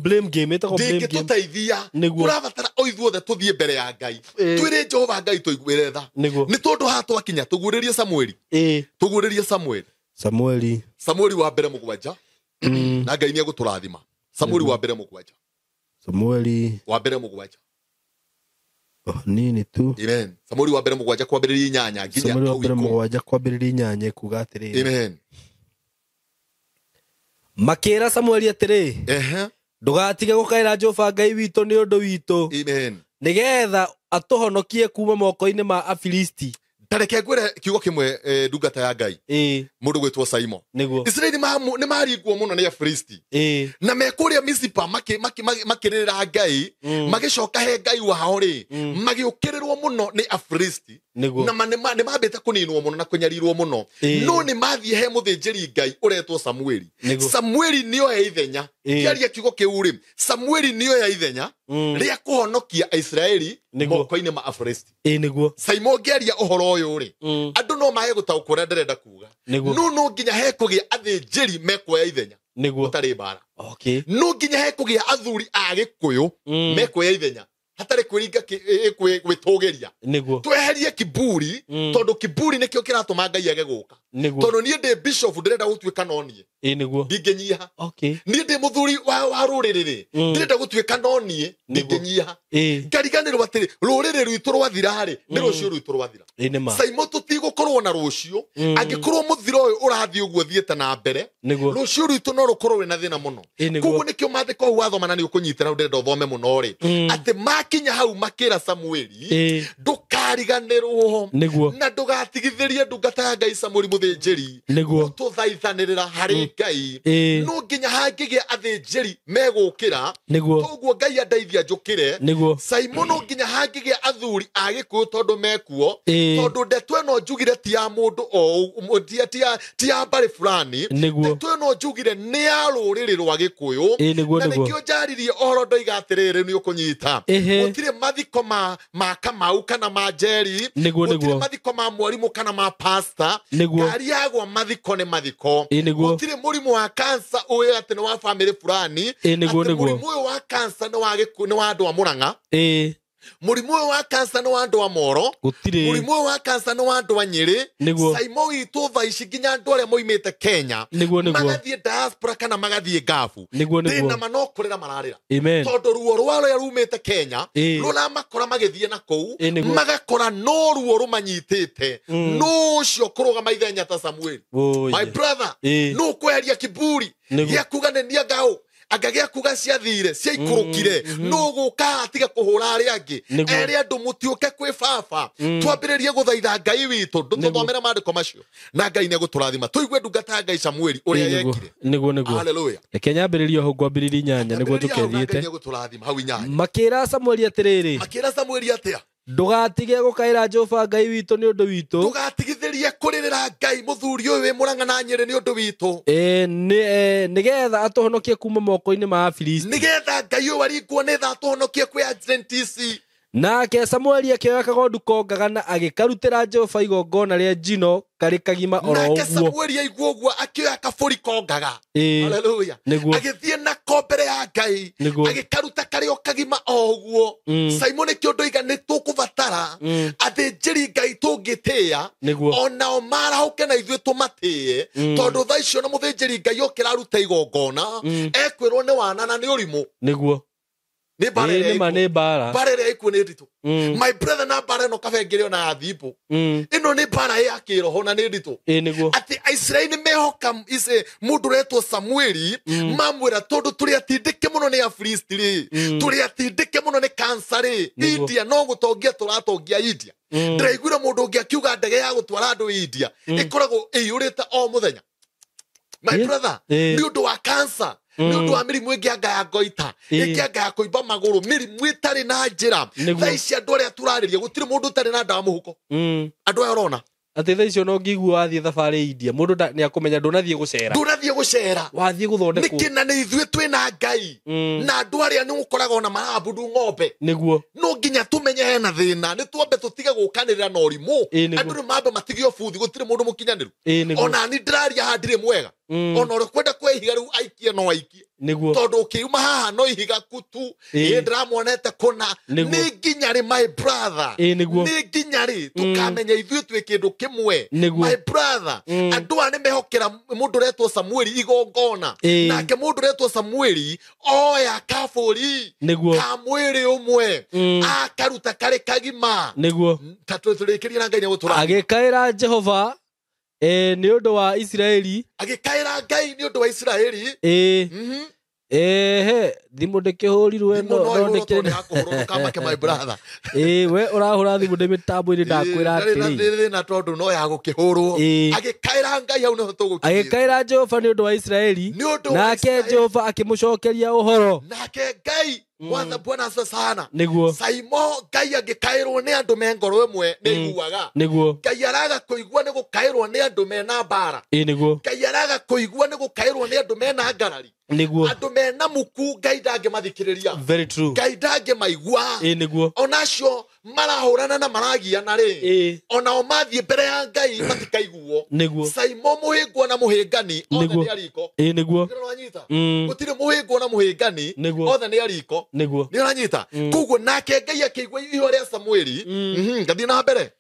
blame game ĩtagwo blame game. ndĩngĩtũteithia. Nĩguo. Kũrabatara o ithuothe tũthiĩ mbere ya Ngai, Ĩ. twĩre Jehova Ngai tũiguĩre tha. Nĩguo. Nĩ tondũ haha twakinya, tũguũrĩrie Samueli, Ĩ. tũguũrĩrie Samueli. Samueli. Samueli wa mbere 7, na Ngai nĩ egũtũrathima. Samueli wa mbere 7. Samueli. Wa mbere 7. Oh, nini tu. Amen. Samueli wa mbere 7 kwambĩrĩria 8 nginya Samueli wa hau mbere 10. 7 kwambĩrĩria 8 kuga atĩrĩrĩ. Amen. Makĩra Samueli atĩrĩ, Ehe. ndũgatige gũkaĩra Jehova Ngai witũ nĩ ũndũ witũ, Amen. nĩgetha atũhonokie kuma moko-inĩ ma Afilisti. Tareke ngwĩre kiugo kĩmwe, ndungata ya Ngai, Ĩ. mũndũ gwĩtwo Saimo. Nĩguo. Isiraeli nĩ maringwo mũno nĩ Afilisti, Ĩ. na mekũrĩa Misipa makĩrĩrĩra Ngai, magĩcoka he Ngai wao rĩ, magĩũkĩrĩrwo mũno nĩ Afilisti. Nĩguo. Na nĩ mambĩte kũninwo mũno na kũnyarirwo mũno. Ĩ. No nĩ mathiĩ he mũthĩnjĩri Ngai ũretwo Samueli. Nĩguo. Samueli nĩoya ithenya. Ĩ. Kĩaria kiugo kĩu rĩ, Samueli nĩoya ithenya rĩa kũhonokia Aisiraeli Nĩguo. moko-inĩ ma Afilisti. Ĩ nĩguo. Saimo, ngĩaria ũhoro ũyũ rĩ, andũ no mage gũtaũkwo ũrĩa ndĩrenda kuga. Nĩguo. No no nginya hekũgĩa athĩnjĩri mekuoya ithenya Nĩguo. gũtarĩ mbara. Okay. No nginya hekũgĩa athuri a Gĩkũyũ mekuoya ithenya hatarĩ kwĩringa gwĩtũgĩria. Nĩguo. Tweherie kiburi, tondũ kiburi nĩkĩo kĩratũma Ngai age gũka. Nĩguo. Tondũ niĩ ndĩ bishop, ndĩrenda gũtuĩka no niĩ Ĩ nĩguo. ndingĩnyiha. Okay. Niĩ ndĩ mũthuri wa rũrĩrĩ rĩ, ndĩrenda gũtuĩka no niĩ ndingĩnyiha. Ĩ. Ngariganĩrwo atĩrĩ, rũrĩrĩ rwitũ rwathira rĩ, nĩ rũciũ rwitũ rwathira. Ĩ nĩma. Saimo, tũtigũkorwo na rũciũ angĩkorwo mũthiro ũyũ ũrathiĩ ũguo thiĩte na mbere. Nĩguo. Rũciũ rwitũ no rũkorwo rwĩna thĩna mũno. Ĩ nĩguo. Koguo nĩkĩo maandĩko hau wathoma na nĩ ũkũnyitĩra hau ndĩrenda ũthome mũno rĩ, atĩ makinya hau makĩra Samueli, Ĩ. ndũkariganĩrwo Nĩguo. na ndũgatigithĩrie ndungata ya Ngai Samueli Mũthĩnjĩri Nĩguo. Gũtũthaithanĩrĩra harĩ Ngai. Ĩĩ. No nginya hangĩgĩa athĩnjĩri megũkĩra. Nĩguo. Toguo Ngai andeithia njũkĩre. Nĩguo. Saimo, no nginya hangĩgĩa athuri a Gĩkũyũ tondũ mekuo. Ĩĩ. Tondũ ndeto ĩno njugire ti ya mũndũ o ti ya mbarĩ fulani. Nĩguo. Ndeto ĩno njugire nĩ ya rũrĩrĩ rwa Gĩkũyũ. Ĩĩ, nĩguo, Na nĩguo. nĩkĩo njaririe ũhoro ndoiga atĩrĩrĩ, nĩ ũkũnyita, Ĩhĩ. gũtirĩ mathiko ma Kamau kana ma Njeri, Nĩguo, gũtirĩ nĩguo. mathiko ma mwarimũ kana ma pasta. Nĩguo. Ngari yagwa, mathiko nĩ mathiko. Ĩĩ, nĩguo. Gũtirĩ mũrimũ wa kansa ũyũ atĩ nĩ wa famĩlĩ fulani. Ĩĩ, nĩguo, Atĩ nĩguo. mũrimũ ũyũ wa kansa nĩ wa nĩ wa andũ a Mũrang'a, mũrimũ ũyũ wa kansa nĩ wa andũ a Moro, Gũtirĩ. mũrimũ ũyũ wa kansa nĩ wa andũ a Nyĩrĩ. Nĩguo. Saimo witũ thaa ici nginya andũ arĩa moimĩte Kenya Nĩguo, nĩguo. magathiĩ diaspora kana magathiĩ ngabu, Nĩguo, nĩguo. ndĩna ma no kũrĩra mararĩra, Amen. tondũ ruo rwa rũrĩa rumĩte Kenya rũramakora magĩthiĩ na kũu, Ĩĩ, nĩguo. magakora no ruo rũmanyitĩte. No ũcio kũrũgama ithenya ta Samuel, Oi. my brother, no kweheria kiburi Nĩguo. gĩa kuga nĩ niĩ ngau anga gĩa kuga ciathire ciaikũrũkire, no gũka atige kũhũra arĩa angĩ. Nĩguo. Ere andũ mũtiũke kwĩ baba, twambĩrĩrie gũthaitha Ngai witũ. Tũthomere maandĩko macio na Ngai nĩ egũtũrathima, tũigue ndungata ya Ngai Samueli ũrĩa Ĩĩ, nĩguo. yekire. Nĩguo, nĩguo. Haleluya. Reke nyambĩrĩrie ho ngwambĩrĩria 8 nĩguo Ambĩrĩria hau na Ngai njũke nĩ egũtũrathima hau 8. Makĩra Samueli atĩrĩrĩ, Makĩra Samueli atĩa? Ndũgatige gũkaĩra Jehova Ngai witũ nĩ ũndũ witũ. Ndũgatigithĩrie kũrĩrĩra Ngai, mũthuri ũyũ wĩ Mũrang'a na Nyĩrĩ, nĩ ũndũ witũ. Nĩgetha atũhonokie kuma moko-inĩ ma Afilisti. Nĩgetha Ngai ũyũ aringwo nĩ tha atũhonokie kwĩ accident ici. Nake Samueli akĩoya kagondu kongaga na agĩkarutĩra Jehova igongona rĩa njino karĩ kagima oro Nake ũguo. Samueli aigua ũguo akĩoya kabũri kongaga. Haleluya. Nĩguo. Agĩthiĩ nako mbere ya Ngai, Nĩguo. agĩkaruta karĩ o kagima o ũguo. Simon, nĩkĩo ndoiga nĩ tũkũbatara athĩnjĩri Ngai tũngĩtĩĩa, onao marahũke na ithuĩ tũmatĩĩe, tondũ thaa icio na mũthĩnjĩri Ngai okĩra aruta igongona, ekwĩrwo nĩ wana na nĩ ũrimũ. Nĩ mbara Ĩĩ, ĩrĩa nĩma ĩkuo. nĩ mbara. Mbara ĩrĩa ĩkuo nĩ nditũ, my brother, na mbara ĩno kabengere ona ya thimbũ. Ĩno nĩ mbara ya kĩroho na nĩ nditũ. Ĩĩ, nĩguo. Atĩ Aisiraeli nĩ mehoka mũndũ ũretwo Samueli, mamwĩra tondũ tũrĩ atindĩke mũno nĩ Afilisti rĩ, tũrĩ atindĩke mũno nĩ kansa rĩ. India no gũtongia tũratongia India. Ndĩraiguire mũndũ ũngĩ akiuga ndege ya gũtwara andũ India ĩkoragwo ĩiyũrĩte o mũthenya, my brother, nĩ ũndũ wa kansa, nĩ ũndũ wa mĩrimũ ĩngĩ anga ya ngoita, ĩngĩ anga ya kũimba magũrũ, mĩrimũ ĩtarĩ na njĩra. Thaa ici andũ arĩa tũrarĩria gũtirĩ mũndũ ũtarĩ na ndawa mũhuko, andũ aya ũrona. Atĩ thaa icio no ngĩigua wathiĩ thabarĩ India, mũndũ nĩ akũmenya ndũnathiĩ gũcera. Ndũnathiĩ gũcera. Wathiĩ gũthondekwo. Nĩkĩ? Na nĩ ithuĩ twĩna Ngai, na andũ arĩa nĩ gũkoragwo ona marabudu ng'ombe. No nginya tũmenye hena thĩna, nĩ twambe tũtige gũkanĩrĩra na ũrimũ. Ĩĩ, nĩguo. Andũ nĩ mambe matige ũbuthi, gũtirĩ mũndũ mũkinyanĩru. Ĩĩ, nĩguo. Ona ni ndĩraria haha ndirĩ mwega. Ona ũrĩa kwenda kwa ihiga rĩu aikie no aikie, tondũ ũkiuma haha no ihiga kutu. Ĩ ndĩramuonete kũna. Nĩ nginya rĩ, my brother? Ĩĩ, nĩguo. Nĩ nginya rĩ tũkamenya ithuĩ twĩ kĩndũ kĩmwe? Nĩguo. My brother, andũ aya nĩ mehokera mũndũ ũretwo Samueli igongona. Nake mũndũ ũretwo Samueli oya kabũri ka mwĩrĩ ũmwe, akaruta karĩ kagima. Ta tũrĩkĩrie na Ngai nĩ gũtũra. Agĩkaĩra Jehova nĩ ũndũ wa Isiraeli. Agĩkaĩra Ngai nĩ ũndũ wa Isiraeli. Ehe, thimũ ndĩkĩhũrirwe. Thimũ No no no ĩhũrwo tondũ ndĩkĩrĩ. yakũhũrwo, ndũkamake, my brother. Ĩĩ, we ũrahũra thimũ ndĩ mĩtambo-inĩ, ndakwĩra Ndarĩ na atĩrĩ. thĩna tondũ no ya gũkĩhũrwo. Agĩkaĩra Ngai, hau nĩho tũgũkinyĩte. Agĩkaĩra Jehova nĩ ũndũ wa Isiraeli. Nĩ ũndũ wa Nake Isiraeli. Jehova akĩmũcokeria ũhoro. Nake Ngai kwanza, Bwana asifiwe sana. Saimo, Ngai angĩkaĩrwo nĩ andũ me ngoro ĩmwe nĩ iguaga. Ngai araga kũigua nĩ gũkaĩrwo nĩ andũ mena mbara. Ĩĩ, nĩguo. Ngai araga kũigua nĩ gũkaĩrwo nĩ andũ mena ngarari. Andũ mena muku Ngai ndangĩmathikĩrĩria. Very true. Ngai ndangĩmaigua. Ĩĩ, nĩguo. Onacio marahũrana na maragiana rĩ, onao mathiĩ mbere ya Ngai matikaiguo. Saimo, mũhĩngwo na mũhĩngani othe nĩ ariko. Ĩĩ, nĩguo. Nĩũranyita? Gũtirĩ mũhĩngwo na mũhĩngani, othe nĩ ariko. Nĩ ũranyita? Koguo nake Ngai akĩigua ihũa rĩa Samueli. Ngathiĩ na mbere.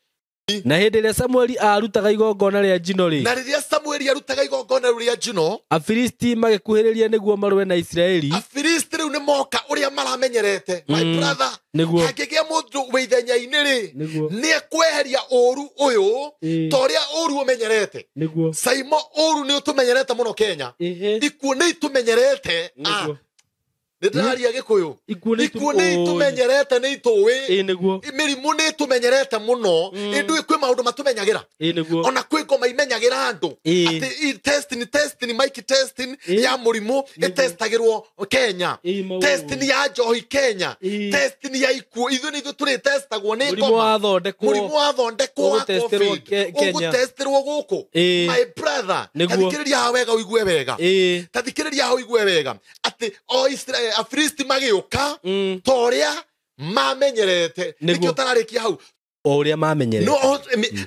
Na hĩndĩ ĩrĩa Samueli aarutaga igongona rĩa njino rĩ, Na rĩrĩa Samueli arutaga igongona rĩu rĩa njino, Afilisti magĩkuhĩrĩria nĩguo marũe na Isiraeli. Afilisti rĩu nĩ moka ũrĩa maramenyerete, my brother. Hangĩgĩa mũndũ wĩ ithenya-inĩ rĩ, nĩ ekweheria ũru ũyũ, ta ũrĩa ũru ũmenyerete. Saimo, ũru nĩ ũtũmenyerete mũno Kenya. Ikuũ nĩ itũmenyerete. Nĩ ndĩraria Gĩkũyũ. Ikuũ nĩ Ikuũ nĩ itũmenyerete, nĩ itũĩ. Ĩĩ nĩguo. Mĩrimũ nĩ ĩtũmenyerete mũno. Ĩndũ kwĩ maũndũ matũmenyagĩra. Ĩĩ nĩguo. Ona kwĩ ngoma imenyagĩra andũ. Ĩĩ. Atĩ testing, mic testing Ĩĩ. ya mũrimũ ĩtestagĩrwo Kenya. Ĩĩ, maũndũ. Testing ya njohi Kenya. Ĩĩ. Testing ya ikuũ. Ithuĩ nĩ ithuĩ tũrĩtestagwo nĩ Mũrimũ ngoma. wathondekwo. Mũrimũ wathondekwo wa Ũgũtesterwo COVID. Kenya. Ũgũtesterwo gũkũ. Ĩĩ. My brother, Nĩguo. tathikĩrĩria haha wega ũigue wega. Ĩĩ. Tathikĩrĩria haha ũigue wega atĩ o Israel Afilisti magĩũka ta ũrĩa mamenyerete. Nĩguo. Nĩkĩo ũtararĩkia hau. O ũrĩa mamenyerete. No,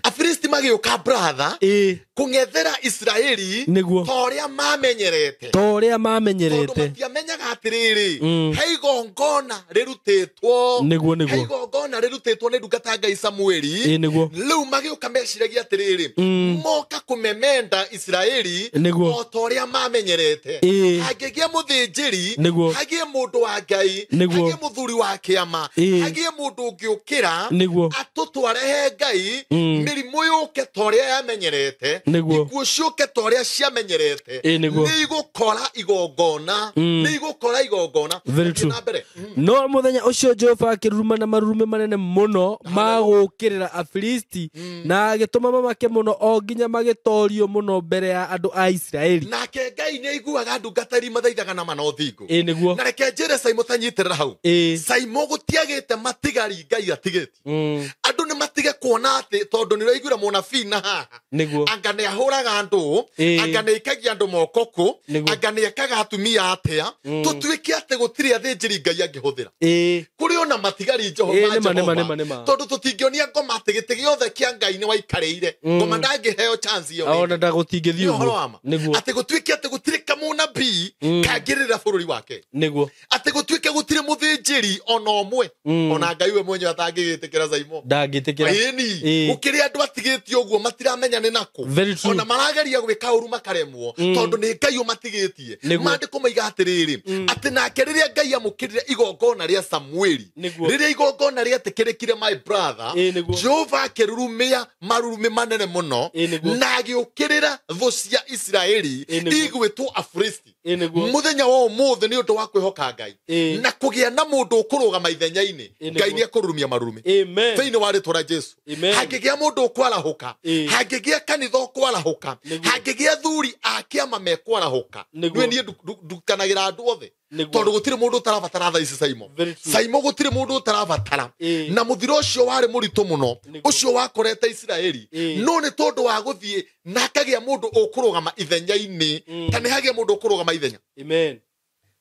Afilisti magĩũka brother Ĩĩ. kũng'ethera Israeli Nĩguo. ta ũrĩa mamenyerete. Ta ũrĩa Tondũ mamenyerete. matiamenyaga atĩrĩrĩ, he igongona rĩrutĩtwo. Nĩguo, He nĩguo. igongona rĩrutĩtwo nĩ ndungata ya Ngai Samueli. Ĩĩ nĩguo. Rĩu magĩũka meciragia atĩrĩrĩ, moka kũmemenda Israeli Nĩguo. o ta ũrĩa mamenyerete. Ĩĩ. Hangĩgĩa mũthĩnjĩri, Nĩguo. hagĩe mũndũ wa Ngai, Nĩguo. hagĩe mũthuri wa kĩama, Ĩĩ. hagĩe mũndũ ũngĩũkĩra Nĩguo. atũtware he Ngai, mĩrimũ yũke ta ũrĩa yamenyerete, Nĩguo. ikuũ ciũke ta ũrĩa ciamenyerete, Ĩĩ nĩguo. nĩ igũkora igongona, nĩ igũkora igongona. Very Thiĩ true. na mbere. No mũthenya ũcio Jehova akĩruruma na marurume manene mũno ma gũũkĩrĩra Afilisti na agĩtũma mamake mũno o nginya magĩtoorio mũno mbere ya andũ a Isiraeli. Nake Ngai nĩ aiguaga ndungata iria mathaithaga na mana ũthingu. Ĩĩ nĩguo. Na reke njĩre Saimo tanyitĩrĩra hau. Ĩĩ. Saimo gũtiagĩte matigari Ngai atigĩtie. Andũ nĩ matige kuona atĩ tondũ nĩ ũraiguire mũnabii na haha. Nĩguo. Anga nĩ ahũraga andũ, Ĩĩ. anga nĩ aikagia andũ moko kũ, Nĩguo. anga nĩ ekaga atumia atĩa, tũtuĩke atĩ gũtirĩ athĩnjĩri Ngai angĩhũthĩra. Ĩĩ. Kũrĩ ona matigari Jehova Ĩĩ, nĩma, Jehova. nĩma, nĩma, nĩma. Tondũ tũtingĩonia ngoma atĩ gĩtĩ gĩothe kĩa Ngai nĩ waikarĩire. Ngoma ndangĩheo chance ĩyo Ona rĩngĩ. ndagũtingĩthiĩ Nĩ ũhoro ũguo. wa ma. Nĩguo. Atĩ gũtuĩke atĩ gũtirĩ kamũnabii kangĩrĩra bũrũri wake. Nĩguo. Atĩ gũtuĩke gũtirĩ mũthĩnjĩri ona ũmwe. Ona Ngai we mwenyewe atangĩgĩtĩkĩra Saimo. Ndangĩtĩkĩra. Ĩni, Ĩĩ. gũkĩrĩ andũ atigĩtie ũguo matiramenya nĩ nakũ. Very true. Ona marageria gwĩka ũru makaremwo tondũ nĩ Ngai ũmatigĩtie. Nĩguo. Maandĩko maiga atĩrĩrĩ, atĩ nake rĩrĩa Ngai amũkĩrire igongona rĩa Samueli, Nĩguo. rĩrĩa igongona rĩetĩkĩrĩkire my brother, Ĩĩ, nĩguo. Jehova akĩrurumia marurumĩ manene mũno Ĩĩ, nĩguo. na agĩũkĩrĩra thũ cia Isiraeli Ĩĩ, nĩguo. igwĩtwo Afilisti. Ĩĩ, nĩguo. Mũthenya wa ũmũthĩ nĩ ũndũ wa kwĩhoka Ngai Ĩĩ. na kũgĩa na mũndũ ũkũrũgama ithenya-inĩ, Ĩĩ, Ngai nĩguo. nĩ ekũrurumia marurumĩ. Amen. Thĩinĩ wa rĩtwa rĩa Jesu. Amen. Hangĩgĩa mũndũ ũkwarahũka, Ĩĩ. hangĩgĩa kanitha ũkwarahũka, Nĩguo. hangĩgĩa athuri a kĩama mekwarahũka, Nĩguo. niĩ niĩ ndukanagĩra andũ othe. Nĩguo. Tondũ gũtirĩ mũndũ ũtarabatara thaa ici Saimo. Very true. Saimo gũtirĩ mũndũ ũtarabatara. Ĩĩ. Na mũthiro ũcio warĩ mũritũ mũno, Nĩguo. ũcio wakorete Isiraeli, Ĩĩ. no nĩ tondũ wa gũthiĩ na hakagĩa mũndũ ũkũrũgama ithenya-inĩ, ta nĩ hagĩa mũndũ ũkũrũgama ithenya. Amen.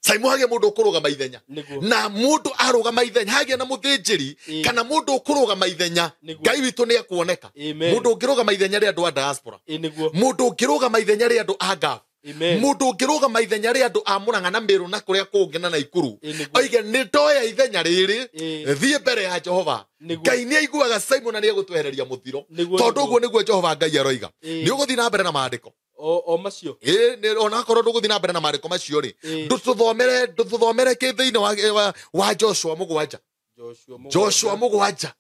Saimo hagĩa mũndũ ũkũrũgama ithenya. Nĩguo. Na mũndũ arũgama ithenya, hagĩa na mũthĩnjĩri Ĩĩ. kana mũndũ ũkũrũgama ithenya, Nĩguo. Ngai witũ nĩ ekuoneka. Amen. Mũndũ ũngĩrũgama ithenya rĩa andũ a diaspora, Ĩĩ nĩguo. mũndũ ũngĩrũgama ithenya rĩa andũ a Gulf, Amen. mũndũ ũngĩrũgama ithenya rĩa andũ a Murang'a na Meru na kũrĩa kũngĩ na Naikuru, Ĩĩ, nĩguo. oige nĩ ndoya ithenya rĩrĩ, Ĩĩ. thiĩ mbere ya Jehova. Nĩguo. Ngai nĩ aiguaga Simon na nĩ egũtwehereria mũthiro, Nĩguo, tondũ nĩguo. ũguo nĩguo Jehova Ngai aroiga. Ĩĩ. Nĩ ũgũthiĩ na mbere na maandĩko. O macio. Ĩĩ, onakorwo ndũgũthiĩ na mbere na maandĩko macio rĩ, Ĩĩ. ndũtũthomere kĩ thĩinĩ wa Joshua mũgwanja. Joshua mũgwanja. Joshua mũgwanja.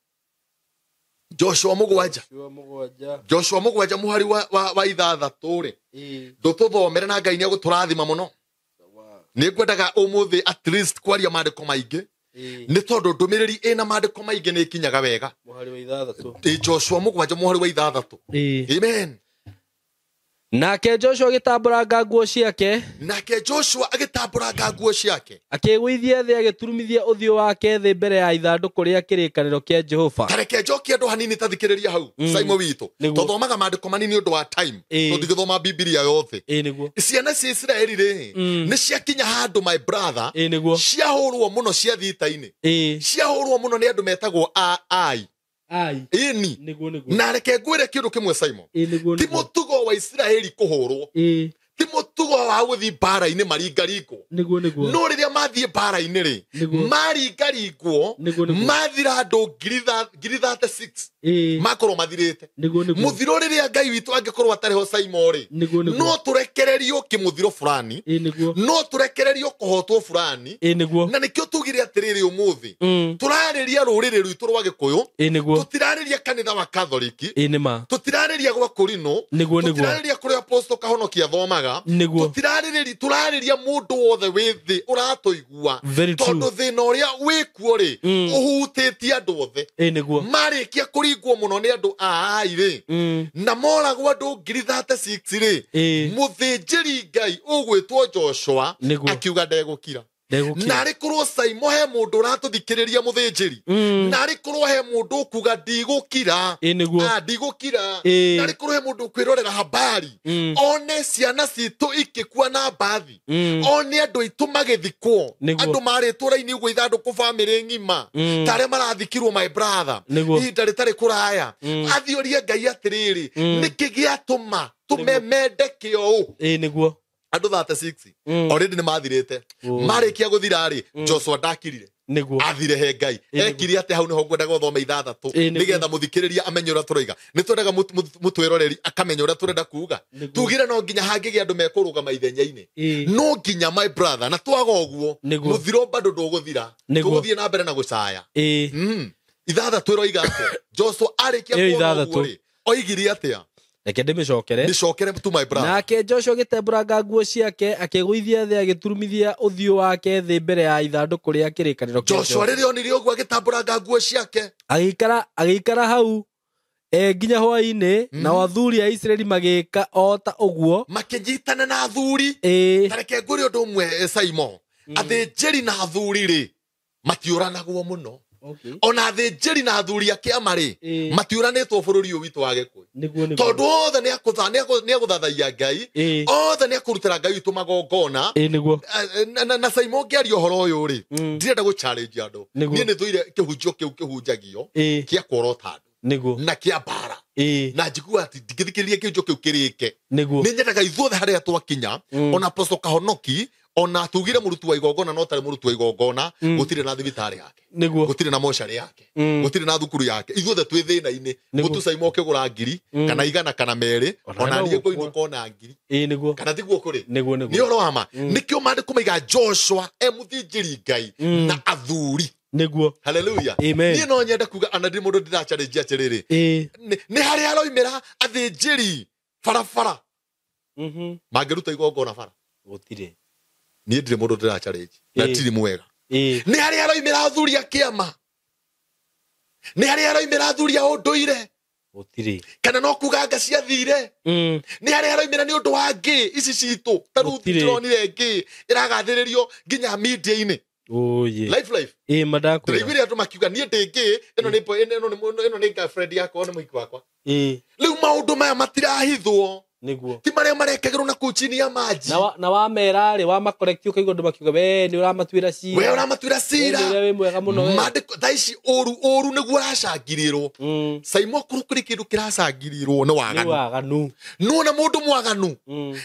Joshua mũgwanja. Joshua mũgwanja. Joshua mũgwanja mũhari wa ithathatũ rĩ, Ĩĩ. ndũtũthomere na Ngai nĩ egũtũrathima mũno. Nĩ ngwendaga ũmũthĩ at least kwaria maandĩko maingĩ, Ĩĩ. nĩ tondũ ndũmĩrĩri ĩna maandĩko maingĩ nĩ ĩkinyaga wega. Mũhari wa ithathatũ. Ĩ Joshua mũgwanja mũhari wa ithathatũ. Ĩĩ. Amen. Nake Joshua agĩtambũranga nguo ciake, Nake Joshua agĩtambũranga nguo ciake, akĩĩgũithia thĩ, agĩturumithia ũthiũ wake thĩ mbere ya ithandũkũ rĩa kĩrĩkanĩro kĩa Jehova. Ta reke njokie andũ hanini tathikĩrĩria hau. Saimo witũ, Nĩguo. tũthomaga maandĩko manini ũndũ wa time, Ĩĩ. tũtingĩthoma Bibilia yothe. Ĩĩ nĩguo. Ciana cia Isiraeli rĩ, nĩ ciakinya handũ my brother, Ĩĩ nĩguo. ciahũrwo mũno ciathiĩ ita-inĩ, Ĩĩ. ciahũrwo mũno nĩ andũ metagwo a ai. Ai. Ĩni. Nĩguo nĩguo. Na reke ngwĩre kĩndũ kĩmwe Simon, Ĩĩ nĩguo ti nĩguo. mũtugo wa Isiraeli kũhũrwo, Ĩĩ. ti mũtugo wa gũthiĩ mbara-inĩ maringaringwo. Nĩguo nĩguo. No rĩrĩa mathiĩ mbara-inĩ rĩ, Nĩguo. maringaringwo, Nĩguo nĩguo. mathira andũ 36,000 Ĩĩ. makorwo mathirĩte. Nĩguo nĩguo. Mũthiro rĩrĩa Ngai witũ angĩkorwo atarĩ ho Simon rĩ, Nĩguo nĩguo. no tũrekererio kĩmũthiro fulani, Ĩĩ nĩguo. no tũrekererio kũhotwo fulani. Ĩĩ nĩguo. Na nĩkĩo tugire atĩrĩrĩ ũmũthĩ, tũrarĩria rũrĩrĩ rwitũ rwa Gĩkũyũ, Ĩĩ nĩguo. tũtirarĩria kanitha wa Katholiki, Ĩĩ nĩma. tũtirarĩria gwa Kũrinũ, Nĩguo nĩguo. tũtirarĩria kũrĩa Apostle Kahonoki athomaga. Nĩguo. Tũtirarĩrĩria, tũrarĩria mũndũ wothe wĩ thĩ ũratũigua. Very true. Tondũ thĩna ũrĩa wĩkuo rĩ, ũhutĩtie andũ othe. Ĩ nĩguo. Marĩkia kũringwo mũno nĩ andũ a Ai rĩ, na moragwo andũ 36,000 rĩ, mũthĩnjĩri Ngai ũgwĩtwo Joshua Nĩguo. akiuga ndegũkira. Ndegũkira. Narĩ korwo Saimo he mũndũ ũratũthikĩrĩria mũthĩnjĩri, narĩ korwo he mũndũ ũkuga ndigũkira. Ĩ nĩguo. Ah, ndigũkira. Ĩ. Narĩ korwo he mũndũ ũkwĩrorera habari, one ciana citũ ikĩkua na mbathi, one andũ aitũ magĩthikwo, Nĩguo. andũ marĩtwo raini ũguo ithandũkũ bamĩrĩ ng'ima, ta arĩa marathikirwo, my brother, Nĩguo. ihinda rĩtarĩ kũraya, athiũrie Ngai atĩrĩrĩ, nĩkĩ gĩatũma tũmemende kĩo ũũ? Ĩ nĩguo. Andũ 36 already nĩ mathirĩte. Oh. Marĩkia gũthira rĩ, Joshua ndakirire. Nĩguo. Athire he Ngai. Ĩ, nĩguo. Ekire atĩ hau nĩho ngwendaga ũthome ithathatũ, Ĩ, nĩguo. nĩgetha mũthikĩrĩria amenye ũrĩa tũroiga. Nĩ twendaga mũtwĩroreri akamenya ũrĩa tũrenda kuga. Nĩguo. Tugire no nginya hangĩgĩa andũ mekũrũgama ithenya-inĩ, Ĩ. no nginya, my brother, na twaga ũguo, Nĩguo. mũthiro bado ndũgũthira. Nĩguo. Tũgũthiĩ na mbere na gũcaya. Ĩ. Ithathatũ ĩroiga atĩa? Joshua arĩkia Ĩyo kuona ithathatũ. ũguo rĩ, oigire atĩa? Reke ndĩmĩcokere. Mĩcokere tu, my brother. Nake Joshua agĩtembũranga nguo ciake, akĩgũithia thĩ, agĩturumithia ũthiũ wake thĩ mbere ya ithandũkũ rĩa kĩrĩkanĩro kĩa Joshua Jehova. rĩrĩa onire ũguo agĩtambũranga nguo ciake. Agĩikara hau nginya hwaĩ-inĩ, nao athuri a Isiraeli magĩka o ta ũguo. Makĩnyitana na athuri. Ĩ. Ta reke ngwĩre ũndũ ũmwe, Saimo, athĩnjĩri na athuri rĩ, matiũranagwo mũno. Okay. Ona athĩnjĩri na athuri a kĩama rĩ, Ĩ. matiũranĩtwo bũrũri ũyũ witũ wa Gĩkũyũ. Nĩguo, nĩguo. Tondũ othe nĩ agũthathaiya Ngai, Ĩ. othe nĩ akũrutĩra Ngai witũ magongona. Ĩ nĩguo. Na Saimo, ngĩaria ũhoro ũyũ rĩ, ndirenda gũ challenge andũ. Nĩguo. Niĩ nĩ thũire kĩhunjio kĩu kĩhunjagio Ĩ. kĩa kworota andũ Nĩguo. na kĩa mbara, Ĩ. na njiguaga atĩ ndingĩthikĩrĩria kĩhunjio kĩu kĩrĩke. Nĩguo. Nĩ nyendaga ithuothe harĩa twakinya, ona Apostle Kahonoki, ona tugire mũruti wa igongona no tarĩ mũruti wa igongona, gũtirĩ na thibitarĩ yake, Nĩguo. gũtirĩ na mocarĩ yake, gũtirĩ na thukuru yake, ithuothe twĩ thĩna-inĩ. Nĩguo. Mũtu Saimo ũkĩgũra 1,000 kana 100 kana 2, Ona ona no niĩ gũkua. ngũinũka ona 1,000. Ĩ nĩguo. Kana tiguo kũrĩ? Nĩguo, Nĩ nĩguo. ũhoro wa ma. Nĩkĩo maandĩko maiga Joshua e mũthĩnjĩri Ngai na athuri. Nĩguo. Haleluya. Amen. Niĩ no nyende kuga ana ndirĩ mũndũ ndĩracharĩnjia atĩrĩrĩ, Ĩ. nĩ harĩa haroimĩra athĩnjĩri barabara mangĩruta igongona bara? Gũtirĩ. Niĩ ndirĩ mũndũ ndĩracharĩnji na Ĩ. ndirĩ mwega. Ĩ. Nĩ harĩa haroimĩra athuri a kĩama? Nĩ harĩa haroimĩra athuri a ũndũire? Gũtirĩ. Kana no kuga anga ciathire? Nĩ harĩa haroimĩra nĩ ũndũ wa ngĩ ici citũ? Ta rĩu Gũtirĩ. ndĩronire ngĩ ĩragathĩrĩrio nginya media-inĩ. Oye. Life, life. Ĩ mandakwĩra. Ndĩraiguire andũ makiuga niĩ ndĩ ngĩ, ĩno nĩ ĩno nĩ girlfriend yakwa, nĩ mũhiki wakwa. Ĩ. Rĩu maũndũ maya matirahithwo. Nĩguo. Ti marĩa marekagĩrwo na kũu chini ya maji. Na wamera rĩ, wamakorekti, ũkaigua andũ makiuga we nĩ ũramatuĩra cira. We ũramatuĩra We cira. nĩ ũrĩa wĩ mwega mũno we. Maandĩko thaa ici ũru ũru nĩguo ũracangirĩrwo. Saimo, kũrũ kũrĩ kĩndũ kĩracangirĩrwo nĩ Nĩ waganu. waganu. Nuona mũndũ mwaganu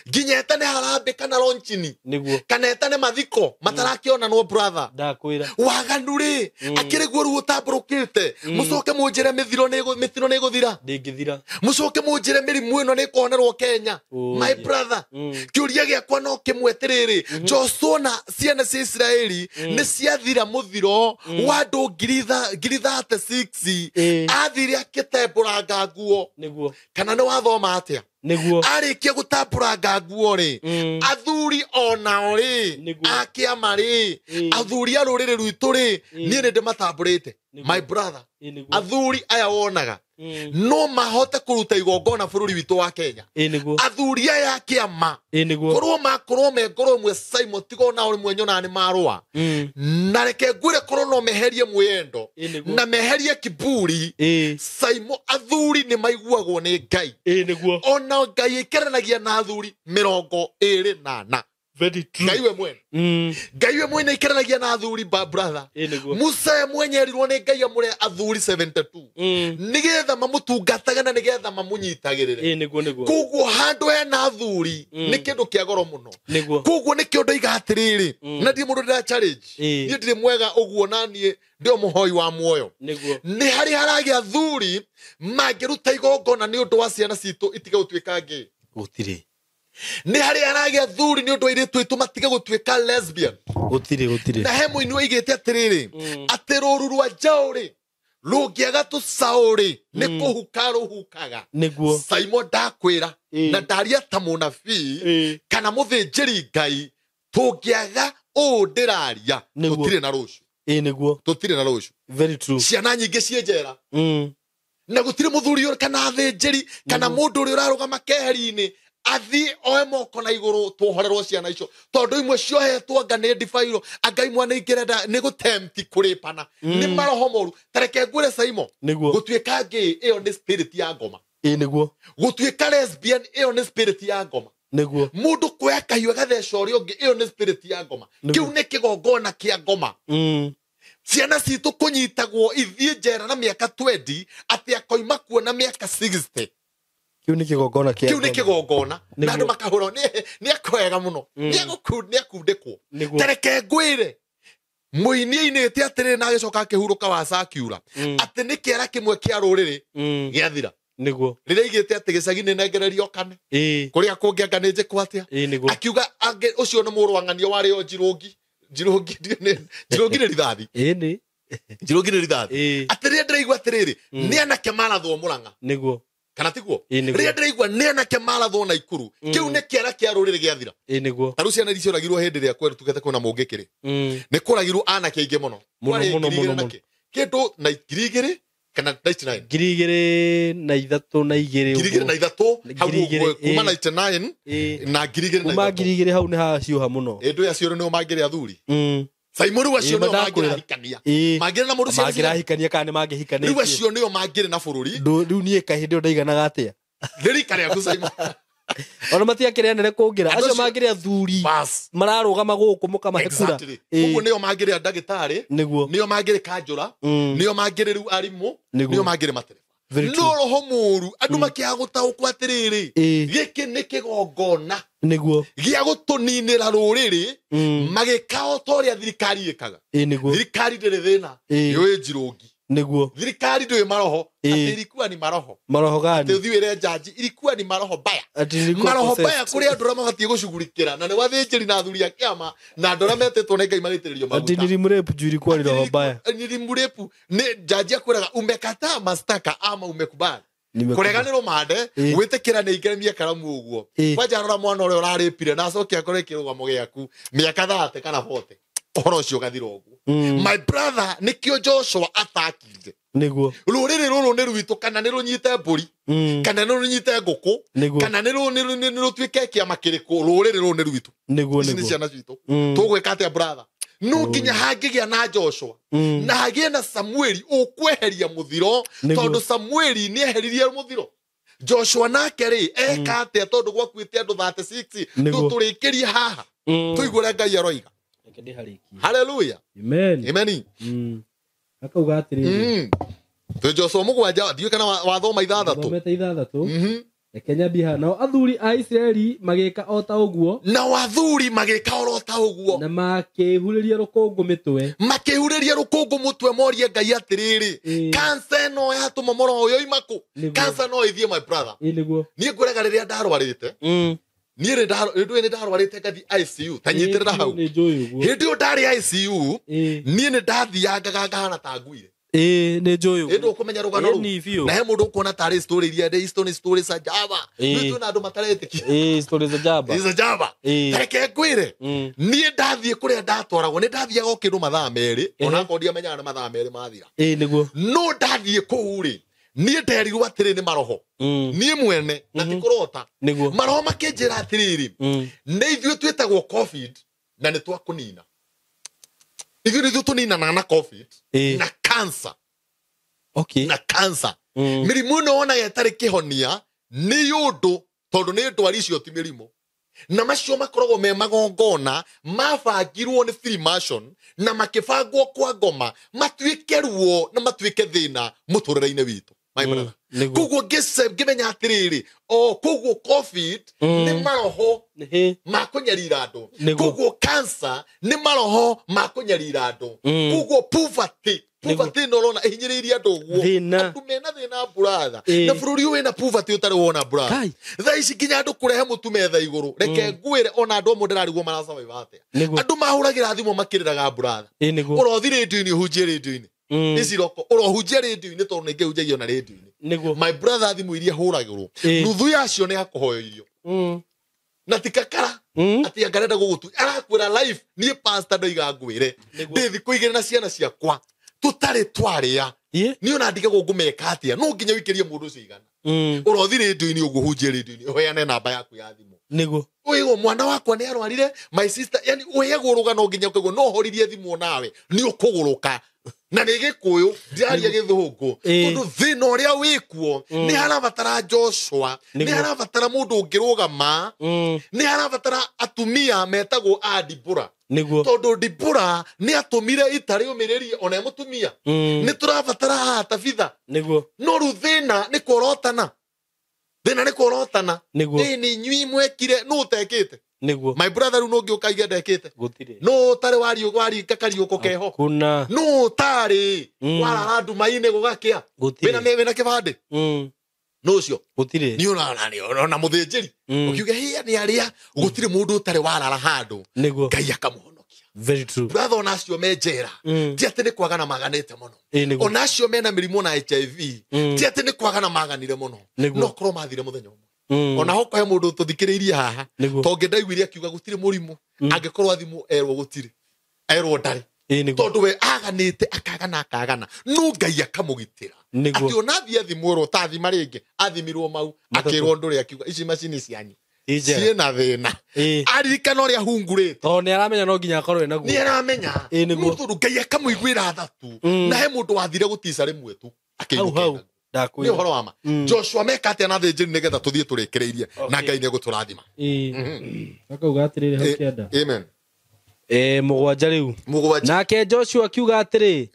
nginya etane harambĩ kana ronchini, Nĩguo. kana etane mathiko matarakĩonanwo, brother. Ndakwĩra. Waganu rĩ, akĩrĩ guo rĩu ũtambũrũkĩte. Mũcoke mũnjĩre mĩthiro mĩtino nĩ ĩgũthira? Ndĩngĩthira. Mũcoke mũnjĩre mĩrimũ ĩno nĩ ĩkũhonerwo Kenya? Oh, My yeah. brother, kĩũria gĩakwa no kĩmwe atĩrĩrĩ, Joshua na ciana cia Isiraeli nĩ ciathira mũthiro wa andũ 36,000. Ĩ. Athire akĩtembũranga nguo. Nĩguo. Kana nĩ wathoma atĩa? Nĩguo. Arĩkia gũtambũranga nguo rĩ, athuri onao rĩ, Nĩguo. a kĩama rĩ, Ĩ. athuri a rũrĩrĩ rwitũ rĩ, niĩ nĩ ndĩmatambũrĩte, Nĩguo. my brother. Ĩ nĩguo. Athuri aya wonaga no mahote kũruta igongona bũrũri witũ wa Kenya. Ĩ nĩguo. Athuri aya a kĩama, Ĩ nĩguo. korwo makorwo me ngoro ĩmwe, Simon, tiga ona rĩmwe nyonaga nĩ marũa. Na reke ngwĩre, korwo no meherie mwĩendo Ĩ nĩguo. na meherie kiburi, Ĩ. Simon, athuri nĩ maiguagwo nĩ Ngai. Ĩ nĩguo. Ona Ngai aikaranagia na athuri 24. Very true. Ngai we mwene, Ngai we mwene aikaranagia na athuri ba, brother. Ĩ nĩguo. Musa we mwenye erirwo nĩ Ngai amũre athuri 72 nĩgetha mamũtungataga na nĩgetha mamũnyitagĩrĩre. Ĩ nĩguo, nĩguo. Koguo handũ hena athuri nĩ kĩndũ kĩa goro mũno. Nĩguo. Koguo nĩkĩo ndoiga atĩrĩrĩ, na ndirĩ mũndũ ndĩra challenge. Ĩ. Niĩ ndirĩ mwega ũguo, na niĩ ndĩo mũhoi wa muoyo. Nĩguo. Nĩ harĩ haragĩa athuri mangĩruta igongona nĩ ũndũ wa ciana citũ itige gũtuĩka ngĩ? Gũtirĩ. Nĩ harĩ haragĩa athuri nĩ ũndũ wa airĩtu aitũ matige gũtuĩka lesbian? Gũtirĩ, gũtirĩ. Na he mũini oigĩte atĩrĩrĩ, atĩ rũru rwa njaũ rĩ, Rũngĩaga tũcaũ rĩ, nĩ kũhuka rũhukaga. Nĩguo. Saimo ndakwĩra Ĩĩ. na ndaria ta mũnabii Ĩĩ. kana mũthĩnjĩri Ngai, tũngĩaga ũũ ndĩraria, Nĩguo. tũtirĩ na rũciũ. Ĩĩ nĩguo. Tũtirĩ na rũciũ. Very true. Ciana nyingĩ ciĩ njera Mm. na gũtirĩ mũthuri ũrĩ- kana athĩnjĩri kana Nĩguo. mũndũ ũrĩa ũrarũgama keheri-inĩ athiĩ oe moko na igũrũ tuohorerwo ciana icio, tondũ imwe ciohetwo anga nĩ ndibairwo, anga imwe nĩ ingĩrenda nĩ gũtemti kũrĩpana. Nĩ maroho moru. Ta reke ngwĩre Saimo, Nĩguo. gũtuĩka gay ĩyo nĩ spirit ya ngoma. Ĩĩ nĩguo. Gũtuĩka lesbian ĩyo nĩ spirit ya ngoma. Nĩguo. Mũndũ kuoya kahiũ agatheca ũrĩa ũngĩ ĩyo nĩ spirit ya ngoma. Nĩguo. Kĩu nĩ kĩgongona kĩa ngoma. Mm. Ciana citũ kũnyitagwo ithiĩ njera na mĩaka 20 atĩ akoima kuo na mĩaka 60. Kĩu nĩ kĩgongona kĩa Kĩu nĩ ngoma. kĩgongona na Nĩguo. andũ makahũrwo nĩ akwega mũno, nĩ akundĩkwo. Nĩguo. Ta reke ngwĩre, mũini ainĩte atĩrĩrĩ na agĩcoka akĩhurũka wa sakiura atĩ nĩ kĩara kĩmwe kĩa rũrĩrĩ Mm. gĩathira. Nĩguo. Rĩrĩa aigĩte atĩ gĩcagi nĩ nengererio kane Ĩĩ. kũrĩa kũngĩ anga nĩ njĩkwo atĩa. Ĩĩ nĩguo. Akiuga angĩ ũcio nĩ mũrũ wa ng'ania warĩ o njirũngi njirũngi njirũngi nĩ rithathi. Ĩĩ nĩ. Njirũngi nĩ rithathi. Ĩĩ. Atĩ rĩrĩa ndĩraigua atĩrĩrĩ nĩ anake marathwo Mũrang'a Nĩguo. kana tiguo, Ĩĩ nĩguo. rĩrĩa ndĩraigua nĩ anake marathwo Naikuru, kĩu nĩ kĩara kĩa rũrĩrĩ gĩathira. Ĩĩ nĩguo. Ta rĩu ciana iria cioragirwo hĩndĩ ĩrĩa tugĩte kwĩna mũngĩkĩrĩ, Mm. nĩ kũragirwo anake aingĩ mũno. Mũno, Kwarĩ mũno, 2000 mũno, na mũno. kĩndũ na 2000 kana 99 2003 na 2. 2003 hau 2000, ũguo, kuma ĩĩ. 99 Ĩĩ. na 2003. Kuma 2000 hau nĩ haciũha mũno. Ĩndũ acio nĩo mangĩrĩ athuri. Mm. Saimo rĩu acio Ĩĩ, nĩo mandakwĩra. mangĩrahikania, Ĩĩ. mangĩrĩ na mũndũ ciana cigana? Mangĩrahikania kana nĩ Rĩu mangĩhikanĩtie. acio nĩo mangĩrĩ na bũrũri. Rĩu niĩ kaĩ hĩndĩ ĩyo ndaiganaga atĩa? Nĩ rika rĩaku Saimo. Ona matiakĩrĩ anene kũngĩra. Andũ Acio acio- mangĩrĩ athuri Bas. mararũgama gũkũ mũkamahe kura. Exactly. Ĩĩ. Koguo nĩo mangĩrĩ ndagĩtarĩ, Nĩguo. nĩo mangĩrĩ kanjũra, Mm. nĩo mangĩrĩ rĩu arimũ, Nĩguo. nĩo mangĩrĩ matereba. Very No true. roho mũru andũ makĩaga gũtaũkwo atĩrĩrĩ, Ĩĩ. gĩkĩ nĩ kĩgongona Nĩguo. gĩa gũtũninĩra rũrĩrĩ. Mm. Magĩka o ta ũrĩa thirikari ĩkaga. Ĩĩ nĩguo. Thirikari ndĩrĩ thĩna, Ĩĩ. yũĩ njirũngi. Nĩguo. Thirikari ndĩũĩ maroho. Ĩĩ. Atĩ ilikuwa ni maroho. Maroho Atĩ gani? ũthiĩ wĩre njanji ilikuwa ni maroho mbaya. Ati nilikuwa Maroho mbaya possessed. kũrĩ andũ arĩa mabatiĩ gũcugurikĩra na nĩ wathĩnjĩri na athuri a kĩama na andũ arĩa metĩtwo nĩ Ngai magĩitĩrĩrio Ati maguta. nilimrape juu ilikuwa ni roho mbaya. Nilimrape nĩ njanji akwĩraga umekataa mastaka ama umekubali. Nimekubali. Kũrega nĩ rũmande, Ĩĩ. gwĩtĩkĩra nĩ ingere karamu ũguo. Ĩĩ. Kwanja rora mwana ũrĩa ũrarĩpire na acoke akorwo kĩrũgamo gĩaku mĩaka 30 kana 40, ũhoro ũcio ũgathira ũguo. Mm. My brother, nĩkĩo Joshua atakire Nĩguo. rũrĩrĩ rũrũ nĩ rwitũ, kana nĩ rũnyite mbũri, Mm. kana nĩ rũnyite ngũkũ, Nĩguo. kana nĩ rũtuĩke kĩama kĩrĩkũ, rũrĩrĩ rũrũ nĩ rwitũ. Nĩguo Ici nĩ nĩguo. ciana citũ. Mm. Tũgwĩka atĩa brother? No nginya hangĩgĩa na Joshua Mm. na hagĩe na Samueli ũkweheria mũthiro. Nĩguo. Tondũ Samueli nĩ eheririe mũthiro, Joshua nake rĩ eka atĩa? Tondũ gwakuĩte andũ 36. Nĩguo. Tũrĩkĩrie haha, Mm. tũigue ũrĩa Ngai aroiga. Reke ndĩharĩkie. Haleluya. Amen. Amen. Mm. Akauga atĩrĩrĩ. Twĩ Joshua 7, ndiũĩ kana wathoma 6. Thomete 6. Mhm. Reke nyambie haha. Nao athuri a Isiraeli magĩka o ta ũguo, Na athuri magĩka oro ta ũguo, na makĩhurĩria rũkũngũ mĩtwe. Makĩhurĩria rũkũngũ mũtwe, morie Ngai atĩrĩrĩ, Ĩĩ. kansa ĩno yatũma mũro ũyũ oima kũ? Nĩguo. Kansa no ĩthiĩ, my brother. Ĩĩ nĩguo. Niĩ ngwĩraga rĩrĩa ndarwarĩte, Mm. niĩ rĩ nĩ ndarwarĩte ngathiĩ ICU, ta nyitĩrĩra hau. Nĩ njũĩ ũguo. Hĩndĩ ĩyo ndarĩ ICU, Ĩĩ. niĩ nĩ ndathiangaga ngahana ta nguire. Ĩĩ nĩ njũĩ Ĩndĩ ũguo. ũkũmenya rũgano Ĩĩ, rũu ni biũ. na he mũndũ ũkuona tarĩ story iria ndĩ isto nĩ story cia Java. Ĩĩ. Nĩ twĩna andũ mataretĩkia. Ĩĩ story za jaba. Icio Java. Ĩĩ. Ta reke ngwĩre, Mm. niĩ ndathiĩ kũrĩa ndatwaragwo nĩ ndathiaga o kĩndũ mathaa 2, Ehe. onakorwo ndiamenyaga nĩ mathaa 2 mathira. Ĩĩ nĩguo. No ndathiĩ kũu rĩ, niĩ nderirwo atĩrĩ nĩ maroho, Mm. niĩ mwene na ti kũrota. Nĩguo. Maroho makĩnjĩra atĩrĩrĩ, Mm. nĩ ithuĩ twĩtagwo COVID na nĩ twakũnina. Ithuĩ nĩ ithuĩ tũninanaga na COVID Ĩĩ. na cancer. Okay. Na cancer. Mm. Mĩrimũ ĩno wonaga ĩtarĩ kĩhonia nĩ ũndũ tondũ nĩ ndwari icio ti mĩrimũ, na macio makoragwo me magongona mabangirwo nĩ Freemason na makĩbangwo kwa ngoma matuĩke ruo na matuĩke thĩna mũtũrĩre-inĩ witũ, my brother. Nĩguo. Koguo ngĩmenya atĩrĩrĩ, o koguo COVID nĩ maroho Ĩĩ. ma kũnyarira andũ. Nĩguo. Koguo cancer nĩ maroho ma kũnyarira andũ. Koguo poverty, poverty ĩno ũrona ĩhinyĩrĩirie andũ ũguo, Thĩna. andũ mena thĩna brother, Ĩĩ. na bũrũri ũyũ wĩna poverty ũtarĩ wona brother. Kai. Thaa ici nginya andũ kũrehe mũtu metha igũrũ, reke ngwĩre, ona andũ amwe ndĩrarigwo marasurvive atĩa. Nĩguo. Andũ mahũragĩra thimũ makĩrĩraga brother. Ĩĩ nĩguo. Ũrothi rĩndiũ-inĩ, ũhunjie rĩndiũ-inĩ. Ici roko ũrohunjia rĩndiũ-inĩ tondũ nĩ ngĩhunjagia na rĩndiũ-inĩ. My brother, thimũ iria hũragĩrwo, nuthu yacio nĩ ya kũhoyo irio na ti kakara atĩ anga arenda gũgũtu arakwĩra life. Niĩ pastor ndoiga ngwĩre, ndĩ thikũ 2 na ciana ciakwa tũtarĩ twarĩa. Niĩ ona ndigagwo ngũmeka atĩa, no nginya ũikĩrie mũndũ ũcio igana. Ũrothi rĩndiũ-inĩ ũguo, hunjie rĩndiũ-inĩ, ũheane namba yaku ya thimũ. Ũigwo mwana wakwa nĩ arwarire, my sister, yani ũheagwo rũgano nginya ũkaigua no horirie thimũ nawe nĩ ũkũgũrũka, na nĩ gĩkũyũ, ndiraria gĩthũngũ. Tondũ thĩna ũrĩa wĩkuo, nĩ harabatara Joshua, nĩ harabatara mũndũ ũngĩrũgama, nĩ harabatara atumia metagwo a Dibura, tondũ Dibura nĩ atũmire ita rĩũmĩrĩrie ona e mũtumia. Nĩ tũrabatara haha Tabitha. No rĩu thĩna nĩ kworotana, thĩna nĩ kworotana. Ĩ nĩ inyui mwekire, nũ ũtekĩte? My brother, rĩu nũ ũngĩ ũkaiga ndekĩte? Gũtirĩ. Nũ ũtarĩ waringa kariũko keho? Kuna. Nũ ũtarĩ warara nduma-inĩ gũgakĩa? Gũtirĩ. Wĩna kĩbandĩ? Nũ ũcio? Gũtirĩ. Nĩ ũrona mũthĩnjĩri ũkiuga hĩa nĩ arĩa gũtirĩ mũndũ ũtarĩ warara handũ Ngai akamũhonokia. Very true. Brother, ona acio me njera, ti atĩ nĩ kwagana maganĩte mũno. Ona acio mena mĩrimũ na HIV, ti atĩ nĩ kwagana maganire mũno. No korwo mathire mũthenya ũmwe. Ona hoko he mũndũ tũthikĩrĩirie haha, tongĩ ndaiguire akiuga gũtirĩ mũrimũ angĩkorwo athimũ erwo gũtirĩ, erwo ndarĩ. Tondũ we aganĩte akagana akagana, no Ngai akamũgitĩra. Atĩ ona athiĩ athimwo, tathima rĩngĩ, athimirwo mau. Matatũ. Akĩrwo ndũrĩ, akiuga ici macini cianyu Ti njega. ciĩna thĩna. Aririkana ũrĩa hungurĩte. Tondũ nĩ aramenya no nginya akorwo ena guo. Nĩ aramenya. Ĩ, nĩguo. No tondũ Ngai akamũiguĩra tha tu. Na he mũndũ wathire gũtica rĩmwe tu Hau akĩinũka hau. naguo. Nĩ Ndakwĩra. ũhoro wa ma. Joshua meka atĩa na thĩnjĩri nĩgetha tũthiĩ tũrĩkĩrĩirie, na Ngai nĩ egũtũrathima. Akauga atĩrĩrĩ hau kĩanda. Amen. 7 rĩu. 7. Nake Joshua akiuga atĩrĩ.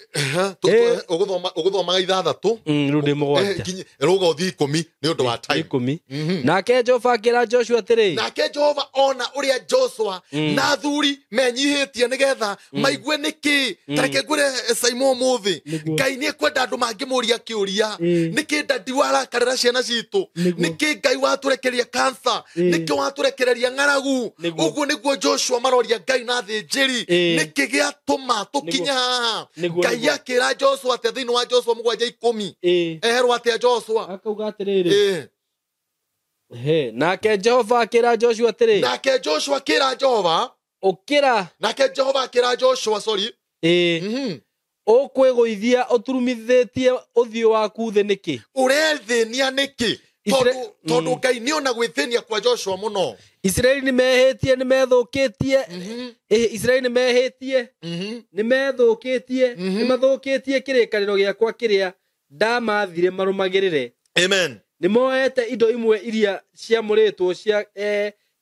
Ũgũthomaga 6. Rĩu ndĩ 7. Rũga ũthiĩ 10 nĩ ũndũ wa time. 10. Nake Jehova akĩra Joshua atĩrĩ. Nake Jehova ona ũrĩa Joshua na athuri menyihĩtie nĩgetha maigue nĩkĩ. Tareke ngwĩre Saimo, ũmũthĩ Ngai nĩ ekwenda andũ mangĩmũria kĩũria: nĩkĩ dadi warakarĩra ciana citũ? Nĩkĩ Ngai watũrekereria cancer? Nĩkĩ watũrekereria ng'aragu? Ũguo nĩguo Joshua maroria Ngai na thĩnjĩri, nĩkĩ gĩatũma tũkinye haha? Ngai akĩra Joshua atĩa thĩinĩ wa Joshua 7:10? Eherwo atĩa Joshua? Akauga atĩrĩrĩ. He, nake Jehova akĩra Joshua atĩrĩ. Nake Joshua akĩra Jehova. Ũkĩra. Nake Jehova akĩra Joshua, sorry. Ũkwĩgũithia ũturumithĩtie ũthiũ waku thĩ nĩkĩ? Ũrethĩnia nĩkĩ? Tondũ Ngai nĩ ona gwĩthĩnia kwa Joshua mũno. Isiraeli nĩ mehĩtie, nĩ methũkĩtie. Isiraeli nĩ mehĩtie, nĩ methũkĩtie, nĩ mathũkĩtie kĩrĩkanĩro gĩakwa kĩrĩa ndamathire marũmagĩrĩre. Amen. Nĩ moete indo imwe iria ciamũrĩtwo cia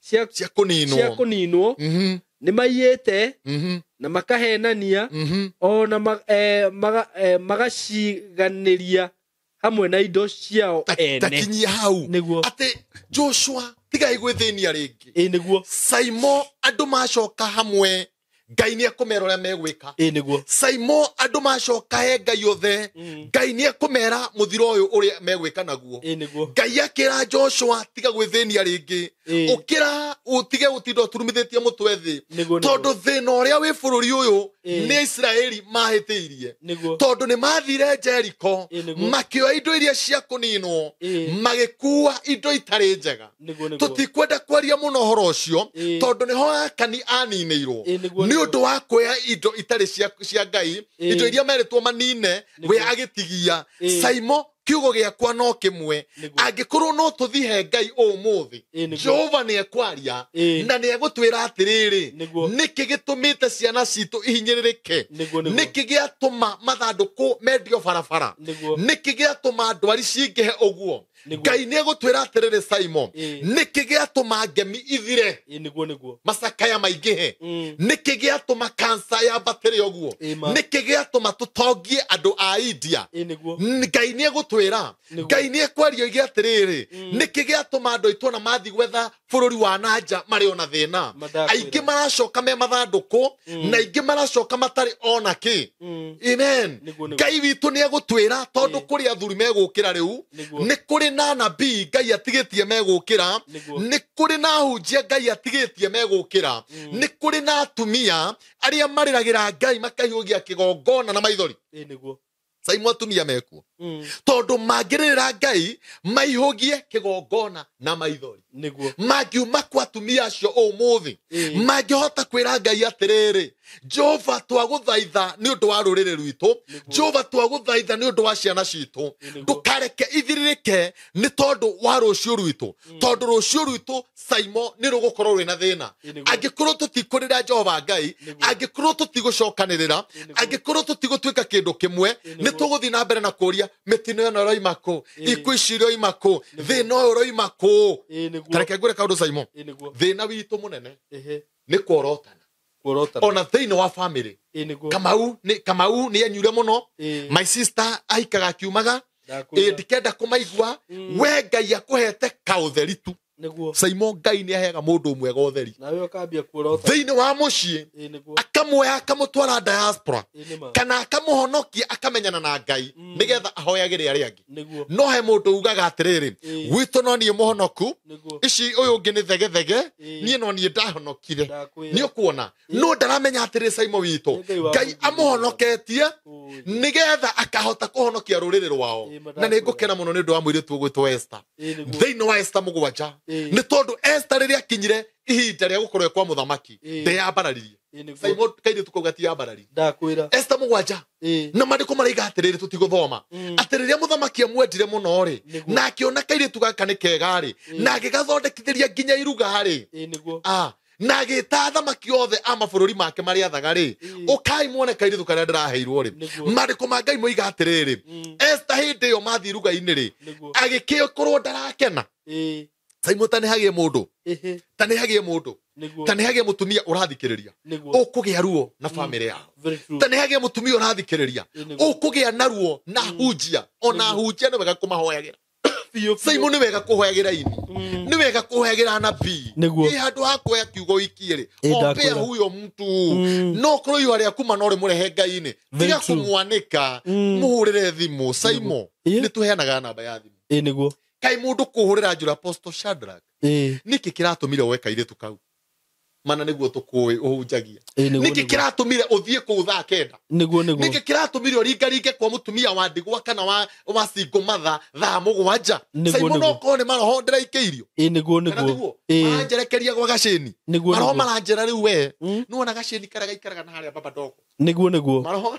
cia kũninwo. Cia kũninwo. Nĩ maiyĩte na makahenania ona magaciganĩria hamwe na indo ciao ene. Takinyia hau. Atĩ Joshua, tigai gwĩthĩnia rĩngĩ. ĩ nĩguo Saimo, andũ macoka hamwe, Ngai nĩ ekũmera ũrĩa megwĩka. ĩ nĩguo Saimo, andũ macoka he Ngai othe, Ngai nĩ ekũmera mũthiro ũyũ ũrĩa megwĩka naguo. ĩ nĩguo Ngai akĩra Joshua, tiga gwĩthĩnia rĩngĩ. Ũkĩra, ũtige gũtinda ũturumithĩtie mũtwe thĩ. Tondũ thĩna ũrĩa wĩ bũrũri ũyũ nĩ Isiraeli mahĩtĩirie. Tondũ nĩ mathire Jeriko, makĩoya indo iria cia kũninwo, magĩkua indo itarĩ njega. nĩguo nĩguo Tũtikwenda kwaria mũno ũhoro ũcio, tondũ nĩho Akani aninĩirwo nĩ ũndũ wa kuoya indo itarĩ cia Ngai, indo iria merĩtwo manine, we agĩtigia. Saimo, kiugo gĩakwa no kĩmwe. Angĩkorwo no tũthiĩ he Ngai ũmũthĩ, Ĩ, nĩguo. Jehova nĩ ekwaria na nĩ egũtwĩra atĩrĩrĩ, nĩkĩ gĩtũmĩte ciana citũ ihinyĩrĩrĩke? Nĩguo. Nĩkĩ gĩatũma mathandũkũ mendio barabara? Nĩkĩ gĩatũma ndwari cingĩhe ũguo? Ngai nĩ egũtwĩra atĩrĩrĩ, Saimo, nĩkĩ gĩatũma ngemi ithire, ĩ nĩguo nĩguo macakaya maingĩhe? Nĩkĩ gĩatũma kansa yambatĩre ũguo? Ĩ, ma. Nĩkĩ gĩatũma tũtongie andũ a India? ĩ nĩguo Ngai nĩ egũtwĩra. Ngai nĩ ekwaria oige atĩrĩrĩ, nĩkĩ gĩatũma andũ aitũ ona mathiĩ gwetha bũrũri wa nanja marĩ ona thĩna. Aingĩ maracoka me mathandũkũ na aingĩ maracoka matarĩ ona kĩ. Amen. Ngai witũ nĩ egũtwĩra tondũ kũrĩ athuri megũkĩra rĩu, nĩ kũrĩ na nabii Ngai atigĩtie megũkĩra, nĩ kũrĩ na ahunjia Ngai atigĩtie megũkĩra, nĩ kũrĩ na atumia arĩa marĩragĩra Ngai makahiũgia kĩgongona na maithori. Saimo atumia mekuo tondũ mangĩrĩrĩra Ngai maihũgie kĩgongona na maithori. Mangiuma kwa atumia acio ũmũthĩ mangĩhota kwĩra Ngai atĩrĩrĩ, Jehova twagũthaitha nĩ ũndũ wa rũrĩrĩ rwitũ, Jehova twagũthaitha nĩ ũndũ wa ciana citũ, ndũkareke ithirĩrĩke nĩ tondũ wa rũciũ rwitũ, tondũ rũciũ rwitũ Saimo nĩ rũgũkorwo rwĩna thĩna. Angĩkorwo tũtikũrĩra Jehova Ngai, angĩkorwo tũtigũcokanĩrĩra, angĩkorwo tũtigũtuĩka kĩndũ kĩmwe, nĩ tũgũthiĩ na mbere na kũria mĩtino ĩno ĩroima kũ, ikuũ ici iroima kũ, thĩna ũyũ ũroima kũ. Tareke ngwĩre kaũndũ Saimo, thĩna witũ mũnene nĩ kworotana ona thĩinĩ wa family. Kamau nĩ enyure mũno, my sister ahikaga akiumaga, ndikenda kũmaigua, we Ngai akũhete kaũtheri tu. Saimo Ngai nĩ aheaga mũndũ ũmwe gotheri thĩinĩ wa mũciĩ, akamuoya akamũtwara diaspora kana akamũhonokia akamenyana na Ngai nĩgetha ahoyagĩre arĩa angĩ. No he mũndũ ugaga atĩrĩrĩ, gwitũ no niĩ mũhonoku, ici ũyũ ũngĩ nĩ thegethege, niĩ no niĩ ndahonokire. Nĩ ũkuona no ndaramenya atĩrĩ Saimo witũ Ngai amũhonoketie nĩgetha akahota kũhonokia rũrĩrĩ rwao. Na nĩ ngũkena mũno nĩ ũndũ wa mũirĩtu ũgwĩtwo Esther thĩinĩ wa Esther 7, nĩ tondũ Esther rĩrĩa akinyire ihinda rĩa gũkorwo kwa mũthamaki ndeyambararirie. Saimo kairĩtu kau gatiyambararirie. Esther 7 na maandĩko maraiga atĩrĩrĩ, tũtigũthoma atĩ rĩrĩa mũthamaki amwendire mũno rĩ, na akĩona kairĩtu gaka nĩ kega rĩ, na agĩgathondekithĩria nginya iruga rĩ, na agĩta athamaki othe a mabũrũri make marĩa athaga rĩ, ũkai muone kairĩtu karĩa ndĩraheirwo rĩ. Maandĩko ma Ngai moiga atĩrĩrĩ, Esther hĩndĩ ĩyo mathiĩ iruga-inĩ rĩ, agĩkĩkorwo ndarakena. Saimo ta nĩ hagĩe mũndũ, ta nĩ hagĩe mũndũ, ta nĩ hagĩe mũtumia ũrathikĩrĩria ũkũgĩa ruo na famĩlĩ yao, ta nĩ hagĩe mũtumia ũrathikĩrĩria ũkũgĩa na ruo na hunjia, ona hunjia nĩ wega kũmahoyagĩra. Saimo nĩ wega kũhoyagĩra ini, nĩ wega kũhoyagĩra nabii, ĩ handũ ha kuoya kiugo ikie rĩ, ombea huyo mtu no korwo ihũa rĩaku ma no rĩmũrehe Ngai-inĩ, tiga kũmwanĩka, mũhũrĩre thimũ. Saimo nĩ tũheanaga namba ya thimũ. Kai mũndũ kũhũrĩra njũra Apostle Shadrach, nĩkĩ kĩratũmire woe kairĩtu kau? Mana nĩguo tũkũĩ ũhunjagia. Nĩkĩ kĩratũmire ũthiĩ kũu thaa 9? Nĩkĩ kĩratũmire ũringaringe kwa mũtumia wa ndigwa kana wa single mother thaa 7? Saimo no korwo nĩ maroho ndĩraikĩirio. Maranjerekeria gwa gacĩni. Maroho maranjĩra rĩu we, nĩwona gacĩni karĩa gaikaraga na harĩa baba ndogo. Maroho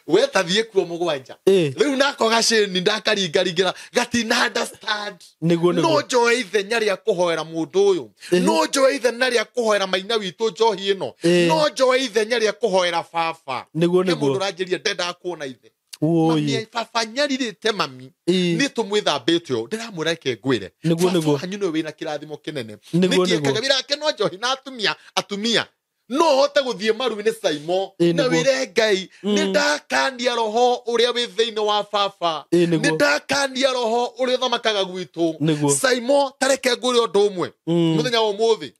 we tathiĩ kuo 7. Rĩu nako gacĩni ndakaringaringĩra gatina understand. No njoe ithenya rĩa kũhoera mũndũ ũyũ, no njoe ithenya rĩa kũhoera maina witũ njohi ĩno, no njoe ithenya rĩa kũhoera baba. He mũndũ ũranjĩria ndendaga kuona ithe. Mami, baba nyarirĩte mami, nĩ tũmwĩthambĩte ũũ, ndĩramwĩra reke ngwĩre, baba wanyu nĩwe wĩna kĩrathimo kĩnene. Nĩkĩ ekaga wĩra wake no njohi na atumia no hote gũthiĩ maru-inĩ Saimo na wĩre Ngai nĩ ndakania roho ũrĩa wĩ thĩinĩ wa baba, nĩ ndakania roho ũrĩa ũthamakaga gwitũ. Saimo tareke ngwĩre ũndũ ũmwe mũthenya wa ũmũthĩ,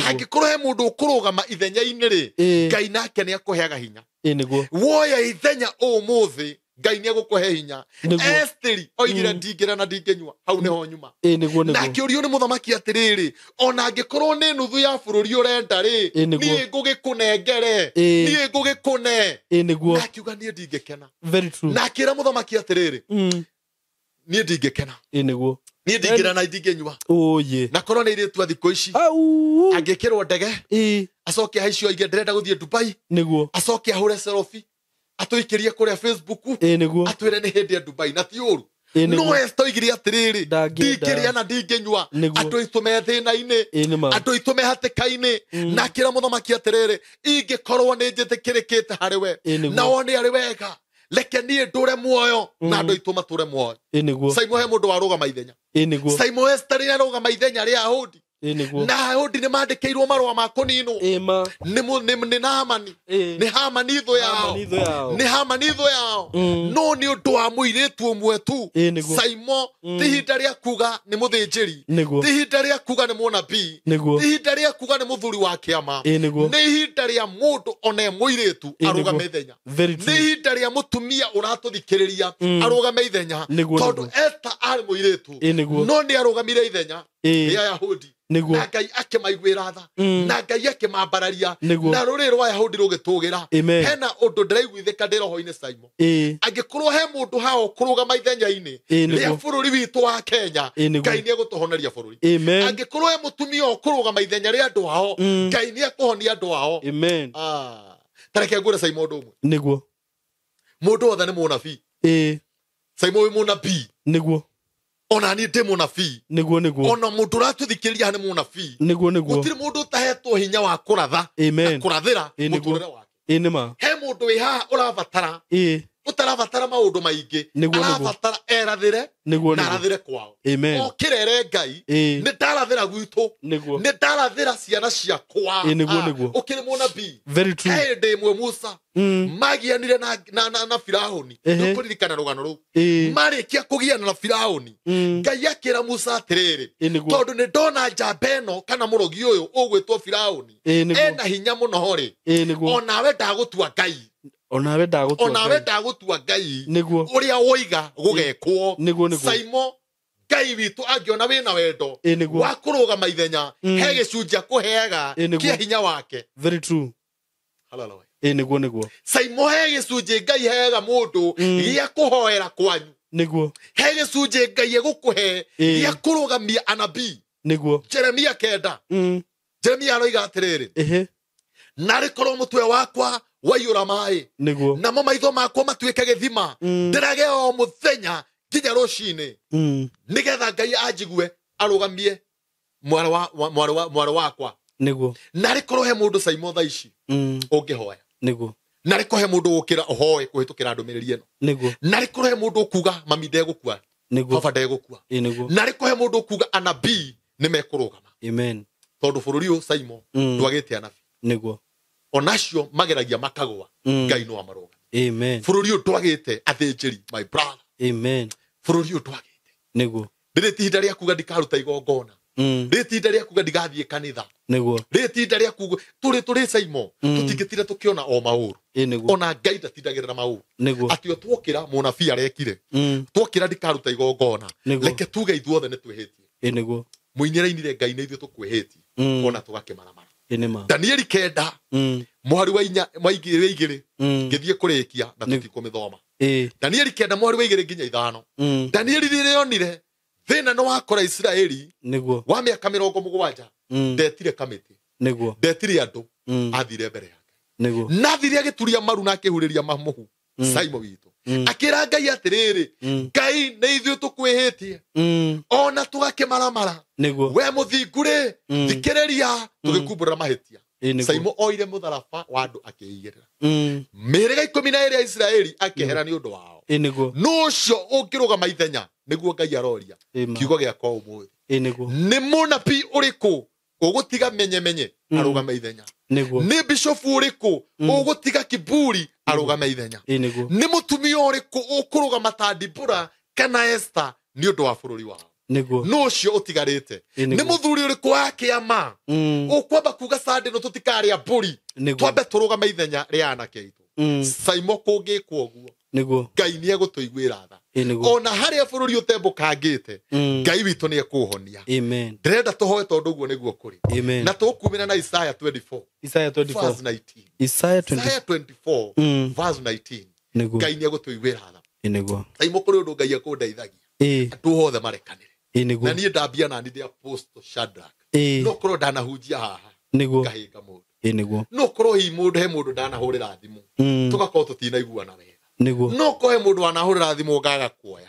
angĩkorwo he mũndũ ũkũrũgama ithenya-inĩ rĩ, Ngai nake nĩ akũheaga hinya. Woya ithenya ũmũthĩ, Ngai nĩ egũkũhe hinya. Esteri oigire ndingĩra na ndingĩnyua, hau nĩho nyuma. Na akĩũrio nĩ mũthamaki atĩrĩrĩ, ona angĩkorwo nĩ nuthu ya bũrũri ũrenda rĩ, niĩ ngũgĩkũnengere, niĩ ngũgĩkũne. Na akiuga niĩ ndingĩkena. Na akĩra mũthamaki atĩrĩrĩ, niĩ ndingĩkena, niĩ ndingĩra na ndingĩnyua. Na korwo nĩ irĩtu a thikũ ici, angĩkĩrwo ndege, acoke ahaicio oige ndĩrenda gũthiĩ Dubai, acoke ahũre selfie, atũikĩrie kũrĩa Facebook, atwĩre nĩ hĩndĩ ya Dubai, na ti ũru. No Esther oigire atĩrĩrĩ, ndingĩrĩa na ndingĩnyua, andũ aitũ me thĩna-inĩ, andũ aitũ me hatĩka-inĩ. Na akĩra mũthamaki atĩrĩrĩ, ingĩkorwo nĩ njĩtĩkĩrĩkĩte harĩ we, na wone arĩ wega, reke niĩ ndũre muoyo na andũ aitũ matũre muoyo. Saimo he mũndũ warũgama ithenya. Saimo Esther rĩrĩa arũgama ithenya rĩa Ahudi, Ĩ nĩguo. Na Ayahudi nĩ mandĩkĩirwo marũa ma kũninwo. Ĩ ma. Nĩ Hamani. Ĩ. Nĩ Hamani thũ yao. Hamani thũ yao. Nĩ Hamani thũ yao. No nĩ ũndũ wa mũirĩtu ũmwe tu. Ĩ nĩguo. Saimo, ti ihinda rĩa kuga nĩ mũthĩnjĩri, Nĩguo. ti ihinda rĩa kuga nĩ mũnabii, Nĩguo. ti ihinda rĩa kuga nĩ mũthuri wa kĩama. Ĩ nĩguo. Nĩ ihinda rĩa mũndũ ona e mũirĩtu Ĩ arũgame nĩguo. ithenya. Very Nĩ true. ihinda rĩa mũtumia ũratũthikĩrĩria arũgame ithenya. Nĩguo, tondũ nĩguo. Esta arĩ mũirĩtu, Ĩ nĩguo. no nĩ arũgamire ithenya Ĩ. rĩa Ayahudi, Nĩguo. na Ngai akĩmaiguĩra tha, na Ngai akĩmambararia, Nĩguo. na rũrĩrĩ rwa Ayahudi rũgĩtũgĩra. Amen. Hena ũndũ ndĩraiguithĩka ndĩ roho-inĩ, Saimo. Ĩ. Angĩkorwo he mũndũ hao kũrũgama ithenya-inĩ Ĩ nĩguo. rĩa bũrũri witũ wa Kenya, Ĩ nĩguo. Ngai nĩ egũtũhoneria bũrũri. Amen. Angĩkorwo he mũtumia ũkũrũgama ithenya rĩa andũ ao, Ngai nĩ ekũhonia andũ ao. Amen. Ah, ta reke ngwĩre, Saimo, ũndũ ũmwe. Nĩguo. Mũndũ wothe nĩ mũnabii. Ĩ. Saimo, wĩ mũnabii. Nĩguo. Ona niĩ ndĩ mũnabii. Nĩguo nĩguo. Ona mũndũ ũratũthikĩrĩria nĩ mũnabii. Nĩguo nĩguo. Gũtirĩ mũndũ ũtahetwo hinya wa kũratha na Amen. kũrathĩra Ĩ nĩguo. mũtũrĩre wake. Ĩ nĩma. He mũndũ wĩ haha ũrabatara, Ĩ. ũtarabatara maũndũ maingĩ, Nĩguo, nĩguo. arabatara erathĩre Nĩguo na nĩguo. arathĩre kwao. Amen. Okĩrere Ngai, Ĩ. nĩ ndarathĩra gwitũ, Nĩguo. nĩ ndarathĩra ciana ciakwa. Ĩ nĩguo, Ah, nĩguo. ũkĩrĩ mũnabii. Very true. He hĩndĩ ĩmwe Musa magianire na Firaũni. Ehe. Nĩũkũririkana rũgano rũu? Ĩ. Marĩkia kũgiana na Firaũni, Ngai akĩra Musa atĩrĩrĩ, Ĩ nĩguo. tondũ nĩ ndona njamba ĩno kana mũrogi ũyũ ũgwĩtwo Firaũni Ĩ nĩguo. ena hinya mũno rĩ, Ĩ nĩguo. onawe ndagũtua Ngai. Onawe ndagũtua Onawe Ngai. ndagũtua Ngai. Nĩguo. Ũrĩa woiga gũgekwo. Nĩguo nĩguo. Saimo, Ngai witũ angĩona wĩna wendo Ĩ nĩguo. wa kũrũgama ithenya, he gĩcunjĩ akũheaga Ĩ nĩguo. kĩa hinya wake. Very true. Hallelujah. Ĩ nĩguo nĩguo. Saimo, he gĩcunjĩ Ngai heaga mũndũ gĩa kũhoera kwanyu. Nĩguo. He gĩcunjĩ Ngai egũkũhe Ĩ. gĩa kũrũgamia anabii. Nĩguo. Jeremia 9, Jeremia aroiga atĩrĩrĩ, Ĩhĩ. narĩ korwo mũtwe wakwa waiyũra maĩ, Nĩguo. namo maitho makwa matuĩke gĩthima, ndĩrage o mũthenya nginya rũcinĩ, nĩgetha Ngai anjigue arũgamie mwarĩ wakwa. Nĩguo. Narĩ korwo he mũndũ, Saimo, thaa ici ũngĩhoya, Nĩguo. narĩ korwo he mũndũ ũgũkĩra ũhoe kũhĩtũkĩra ndũmĩrĩri ĩno, Nĩguo. narĩ korwo he mũndũ ũkuga mami ndegũkua, Nĩguo. baba ndegũkua, Ĩ nĩguo. narĩ korwo he mũndũ ũkuga anabii nĩ mekũrũgama, Amen. tondũ bũrũri ũyũ, Saimo, ndwagĩte anabii. Nĩguo. Onacio mageragia makagwa, Ngai no amarũgame. Amen. Bũrũri ũyũ ndwagĩte athĩnjĩri, my brother. Amen. Bũrũri ũyũ ndwagĩte. Nĩguo. Rĩrĩ ti ihinda rĩa kuga ndikaruta igongona. Rĩrĩ ti ihinda rĩa kuga ndigathiĩ kanitha. Nĩguo. Rĩrĩ ti ihinda rĩa kuga tũrĩ Saimo, tũtingĩtinda tũkĩona o maũru. Ĩ nĩguo. Ona Ngai ndatindagĩrĩra maũru. Nĩguo. Atĩ o twokĩra mũnabii arekire, twokĩra ndikaruta igongona. Nĩguo. Reke tuge ithuothe nĩ twĩhĩtie. Ĩ nĩguo. Mũini arainire Ngai nĩ ithuĩ tũkwĩhĩtie, ona tũgakĩmaramara. Ĩ nĩma. Danieli 9, mũhari wa 4 wa 2, ngĩthiĩ kũrĩkia na tũtikũmĩthoma. Ĩ. Danieli 9, mũhari wa 2 nginya 5. Danieli rĩrĩa onire thĩna nĩ wakora Isiraeli Nĩguo. wa mĩaka 70, ndetire kamĩtĩ, Nĩguo. ndetire andũ, athire mbere yake, Nĩguo. na athire agĩturia maru na akĩhurĩria mũhu, Saimo witũ, akĩra Ngai atĩrĩrĩ, Ngai nĩ ithuĩ tũkwĩhĩtie, ona tũgakĩmaramara. Nĩguo. We mũthingu rĩ, thikĩrĩria tũgĩkumbũrĩra mahĩtia. Ĩ nĩguo. Saimo oire mũtharaba wa andũ akĩigĩrĩra mĩhĩrĩga 12 ya Isiraeli, akĩehera nĩ ũndũ wao. Ĩ nĩguo. Nũ ũcio ũngĩrũgama ithenya? Nĩguo Ngai aroria. Ĩ ma. Kiugo gĩakwa ũmũthĩ, Ĩ nĩguo. nĩ mũnabii ũrĩkũ ũgũtiga menyemenye arũgame ithenya? Nĩguo. Nĩ bishofu ũrĩkũ ũgũtiga kiburi arũgame ithenya? Ĩ nĩguo. Nĩ mũtumia ũrĩkũ ũkũrũgama ta Dibora kana Esther nĩ ũndũ wa bũrũri wao? Nĩguo. Nũ ũcio ũtigarĩte? Ĩ nĩguo. Nĩ mũthuri ũrĩkũ wa kĩama ũkwamba kuga sande no tũtikarĩa mbũri, Nĩguo. twambe tũrũgame ithenya rĩa anake aitũ? Saimo, kũngĩkwo ũguo, Nĩguo. Ngai nĩ egũtũiguĩra tha. Ĩ nĩguo. Ona harĩa bũrũri ũtembũkangĩte, Ngai witũ nĩ ekũũhonia. Amen. Ndĩrenda tũhoe tondũ ũguo nĩguo kũrĩ. Amen. Na tũkumĩra na Isaya 24 Isaiah 24. verse 19. Isaiah 20. Isaya 24 verse 19. Nĩguo. Ngai nĩ egũtũiguĩra tha. Ĩ nĩguo. Saimo, kũrĩ ũndũ Ngai ekũndeithagia. Ĩ. Andũ othe marekanĩre. Ĩ Na nĩguo. niĩ ndambia nani ndĩ apostle Shadrach, Ĩ. no korwo ndanahunjia haha Nĩguo. ngahĩnga mũndũ, Ĩ nĩguo. no korwo hihi mũndũ he mũndũ ndanahũrĩra thimũ, tũgakorwo tũtinaiguana wega, Nĩguo. no korwo he mũndũ wanahũrĩra thimũ ngaga kuoya,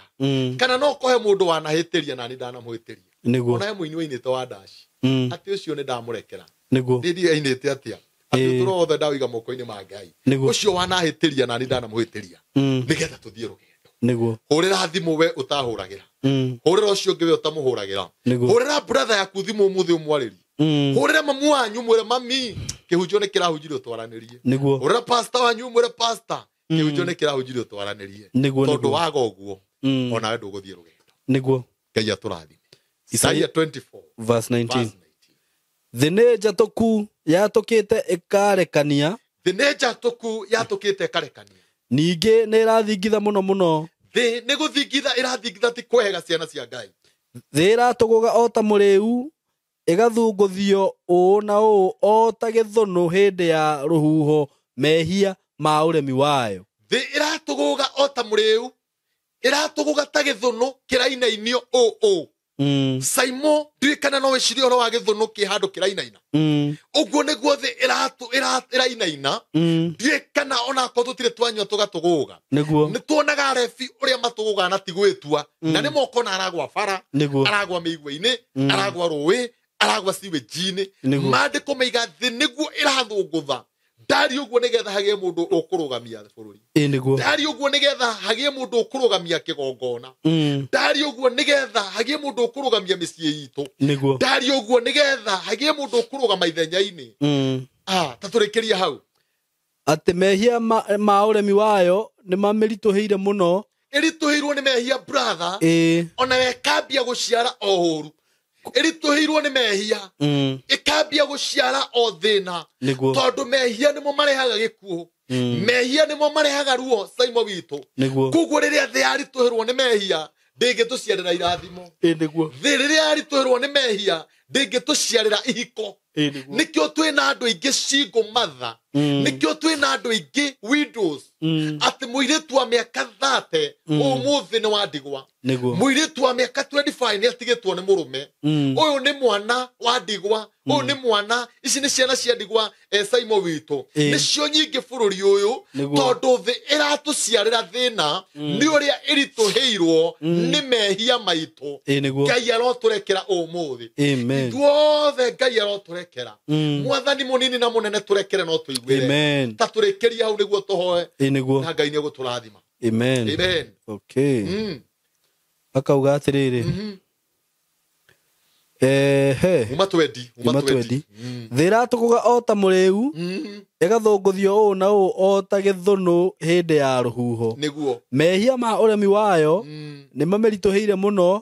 kana no korwo he mũndũ wanahĩtĩria nani ndanamũhĩtĩria. Nĩguo. Ona he mũini wainĩte wa ndaci atĩ ũcio nĩ ndamũrekera. Nĩguo. Ndĩndĩ ainĩte atĩa atĩ Ĩ. ũtũro wothe ndawiga moko-inĩ ma Ngai. Nĩguo. Ũcio wanahĩtĩria nani ndanamũhĩtĩria, nĩgetha tũthiĩ rũgendo. Nĩguo. Hũrĩra thimũ we ũtahũragĩra. Hũrĩra ũcio ũngĩ we ũtamũhũragĩra. Hũrĩra brother yaku thimũ ũmũthĩ ũmwarĩrie. Hũrĩra mamu wanyu mwĩre mami kĩhunjio nĩ kĩrahunjirio twaranĩrie. Hũrĩra pastor wanyu mwĩre pastor kĩhunjio nĩ kĩrahunjirio twaranĩrie. Tondũ waga ũguo onawe ndũgũthiĩ rũgendo. Nĩguo. Ngai atũrathime. Isaiah 24 verse 19. Thĩ nĩ njatũku yatũkĩte ĩkarekania. Thĩ nĩ njatũku yatũkĩte ĩkarekania. Ningĩ nĩ ĩrathingitha mũno mũno. Thĩ nĩ gũthingitha ĩrathingitha ti kwehega ciana cia Ngai. Thĩ ĩratũgũga o ta mũrĩu ĩgathungũthio ũũ na ũũ o ta gĩthũnũ hĩndĩ ya rũhuho mehia ma ũremi wayo. Thĩ ĩratũgũga o ta mũrĩu ĩratũgũga ta gĩthũnũ kĩrainainio ũũ ũũ. Saimo ndiũĩ kana no wĩcirie ũhoro wa gĩthũnũ kĩ handũ kĩrainaina. Ũguo nĩguo thĩ ĩrainaina. Ndiũĩ kana onakorwo tũtirĩ twanyua tũgatũgũga. Nĩguo. Nĩ tuonaga arebi ũrĩa matũgũgaga na ti gwĩtua. Na nĩ mokona aragwa bara, aragwa mĩigua-inĩ, aragwa rũĩ, aragwa siwĩji-inĩ. Maandĩko maiga thĩ nĩguo ĩrathũngũtha. Ndari ũguo nĩgetha hagĩe mũndũ ũkũrũgamia bũrũri. Nĩguo. Ndari ũguo nĩgetha hagĩe mũndũ ũkũrũgamia kĩgongona. Ndari ũguo nĩgetha hagĩe mũndũ ũkũrũgamia mĩciĩ itũ. Nĩguo. Ndari ũguo nĩgetha hagĩe mũndũ ũkũrũgama ithenya-inĩ. Ta tũrĩkĩrie hau. Atĩ mehia ma ũremi wayo nĩ mamĩritũhĩire mũno. Ĩritũhĩirwo nĩ mehia brother. Ona we ĩkambia gũciara o ũru. Ĩritũhĩirwo nĩ mehia. Ĩkambia gũciara o thĩna. Tondũ mehia nĩmo marehaga gĩkuũ. Mehia nĩmo marehaga ruo Saimo witũ. Koguo rĩrĩa thĩ yaritũhĩrwo nĩ mehia ndĩngĩtũciarĩra irathimo. Nĩguo. Thĩ rĩrĩa yaritũhĩrwo nĩ mehia ndĩngĩtũciarĩra ihiko. Nĩkĩo twĩna andũ aingĩ single mother. Nĩkĩo twĩna andũ aingĩ widows. Atĩ mũirĩtu wa mĩaka 30 ũmũthĩ nĩ wa ndigwa. Mũirĩtu wa mĩaka 25 nĩ atigĩtwo nĩ mũrũme. Ũyũ nĩ mwana wa ndigwa. Ũyũ nĩ mwana, ici nĩ ciana cia ndigwa Saimo witũ. Nĩcio nyingĩ bũrũri ũyũ tondũ thĩ ĩratũciarĩra thĩna nĩ ũrĩa ĩritũhĩirwo nĩ mehia maitũ. Ngai arotũrekera ũmũthĩ. Ithuothe Ngai arotũrekera. Mwathani mũnini na mũnene tũrekere no tũiguĩre. Ta tũrĩkĩrie hau nĩguo tũhoe. Nĩguo. Na Ngai nĩegũtũrathima. Amen. Amen. Okay. Akauga atĩrĩrĩ. Uma twendi. Thĩ ĩratũgũga o ta mũrĩu ĩgathũngũthio ũũ na ũũ o ta gĩthũnũ hĩndĩ ya rũhuho. Nĩguo. Mehia ma ũremi wayo nĩ mamĩritũhĩire mũno.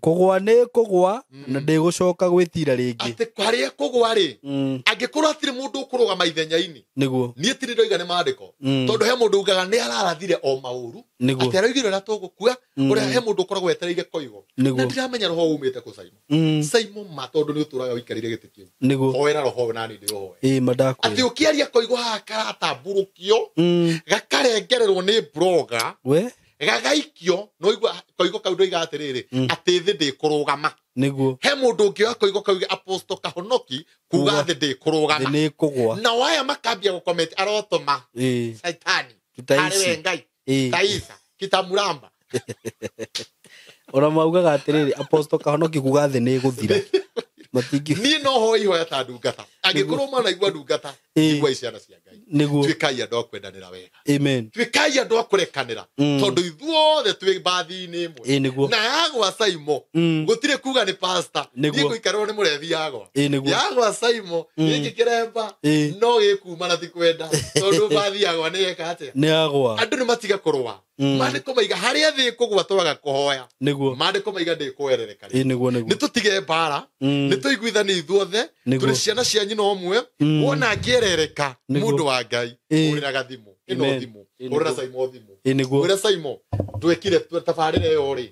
Kũgwa nĩ kũgwa na ndĩgũcoka gwĩtira rĩngĩ. Atĩ harĩa kũgwa rĩ, angĩkorwo hatirĩ mũndũ ũkũrũgama ithenya-inĩ. Nĩguo. Niĩ tirĩ ndoiga nĩ maandĩko. Tondũ he mũndũ ugaga nĩ ararathire o maũru. Nĩguo. Atĩ aroigire ũrĩa tũgũkua, ũrĩa he mũndũ ũkoragwo etereire koigo. Nĩguo. Na ndiramenya roho umĩte kũ Saimo. Saimo ma tondũ nĩ ũtũraga ũikarĩire gĩtĩ kĩu. Nĩguo. Hoera roho nani ndĩũhoe. Mandakwĩra. Atĩ ũkĩaria koigo haha karatambũrũkio, gakarengererwo nĩ blogger. We? Gagaikio, no igua koigo kau ndoiga atĩrĩrĩ, atĩ thĩ ndĩkũrũgama. Nĩguo. He mũndũ ũngĩoya koigo kauge Apostle Kahonoki kuga thĩ ndĩkũrũgama. Thĩ nĩĩkũgwa. Na waya makambia gũcomment arotũma. Shaitani. Tutaisi. Arĩ we Ngai. Taisa. Kitamuramba. Ona maugaga atĩrĩrĩ, Apostle Kahonoki kuga thĩ nĩĩgũthira. Matingi. Niĩ no hoe ihoya ta ndungata. Angĩkorwo mwanaigua ndungata, iguai ciana cia Ngai. Nĩguo. Tuĩkai andũ a kwendanĩra wega. Amen. Tuĩkai andũ a kũrekanĩra. Tondũ ithuothe twĩ mbathi-inĩ ĩmwe. Nĩguo. Na yagwa Saimo, gũtirĩ kuga nĩ pastor. Nĩguo. Niĩ ngũikarĩrwo nĩ mũrebi yagwa. Nĩguo. Yagwa Saimo, gĩkĩ kĩremba, no gĩkuma na ti kwenda. Tondũ mbathi yagwa nĩ yeka atĩa? Nĩ yagwa. Andũ nĩ matige kũrũa. Maandĩko maiga harĩa thĩ ĩkũgwa twaga kũhoya. Nĩguo. Maandĩko maiga ndĩkũerereka rĩngĩ. Nĩguo, nĩguo. Nĩ tũtige mbara, nĩ tũiguithanie ithuothe, Nĩguo. tũrĩ ciana cia nyina ũmwe, wona angĩerereka mũndũ wa Ngai, hũrĩraga thimũ. Ĩno thimũ. Hũrĩra Saimo thimũ. Nĩguo. Hũrĩra Saimo, twekire tabarĩra ĩyo rĩ,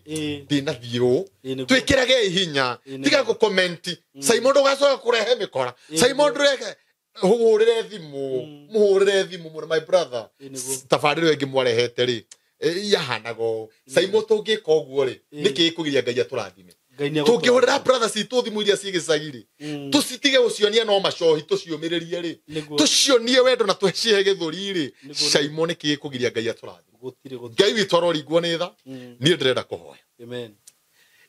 ndĩnathiĩ ũũ. Twĩkĩrage hinya, tiga gũkomenti. Saimo ndũgacoka kũrehe mĩkora. Saimo ndũreke hũrĩre thimũ, mũhũrĩre thimũ mũno my brother. Tabarĩra ĩyo ĩngĩ mwarehete rĩ, yahanaga ũũ. Saimo tũngĩka ũguo rĩ, nĩkĩ gĩkũgiria Ngai atũrathime? Tũngĩhũrĩra brothers citũ thimũ iria ciĩ gĩcagi rĩ, tũcitige gũcionia no macohi, tũciũmĩrĩrie rĩ, tũcionie wendo na tũcihe gĩthũri rĩ, Saimo nĩkĩ gĩkũgiria Ngai atũrathime? Ngai witũ aroringwo nĩ tha. Niĩ ndĩrenda kũhoya. Amen.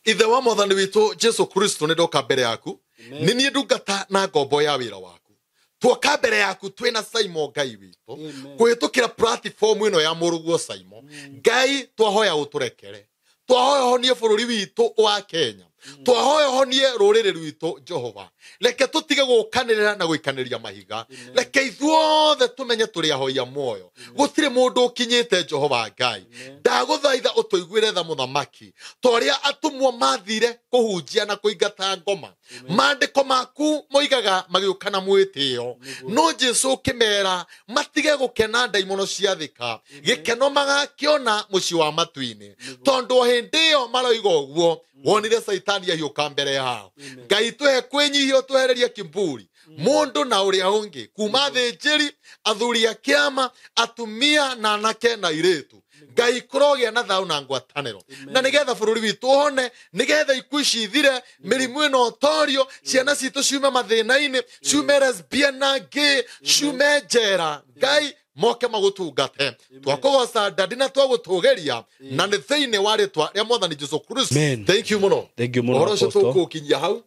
Ithe wa mwathani witũ Jesu Kristo, nĩ ndoka mbere yaku. Nĩ niĩ ndungata na ngombo ya wĩra waku. Tuoka mbere yaku twĩna Saimo Ngai witũ. Kũhĩtũkĩra platform ĩno ya mũrũguo Saimo. Ngai twahoya ũtũrekere. Twahoya ũhonie bũrũri witũ wa Kenya. Twahoya ũhonie rũrĩrĩ rwitũ Jehova. Reke tũtige gũkanĩrĩra na gũikanĩria mahiga. Reke ithuothe tũmenye tũrĩ ahoia muoyo. Gũtirĩ mũndũ ũkinyĩte Jehova Ngai. Ndagũthaitha ũtũiguĩre tha mũthamaki. Ta ũrĩa atũmwo mathire kũhunjia na kũingata ngoma. Maandĩko maku moigaga magĩũka na mwĩtĩo. No Jesu ũkĩmera matige gũkena ndaimono ciathĩka. Gĩkeno magakĩona mũciĩ wa matu-inĩ. Tondũ o hĩndĩ ĩyo maroiga ũguo wonire Saitani ahiũka mbere yao. Ngai tũhe kwĩnyihia ũtwehererie kiburi mũndũ na ũrĩa ũngĩ kuma thĩnjĩri athuri a kĩama atumia na anake na airĩtu. Ngai kũrogĩa na thayũ na ngwatanĩro na nĩgetha bũrũri witũ ũhone, nĩgetha ikuũ ici ithire, mĩrimũ ĩno ũtorio, ciana citũ ciume mathĩna-inĩ, ciume lesbian na gay, ciume njera. Ngai moke magũtungate. Twakũgoca ndadi na twagũtũgĩria na nĩ thĩinĩ wa rĩtwa rĩa Mwathani Jesu Kristo. Thank you mũno. Thank you mũno, Ũhoro ũcio Apostle. tũkũũkinyia hau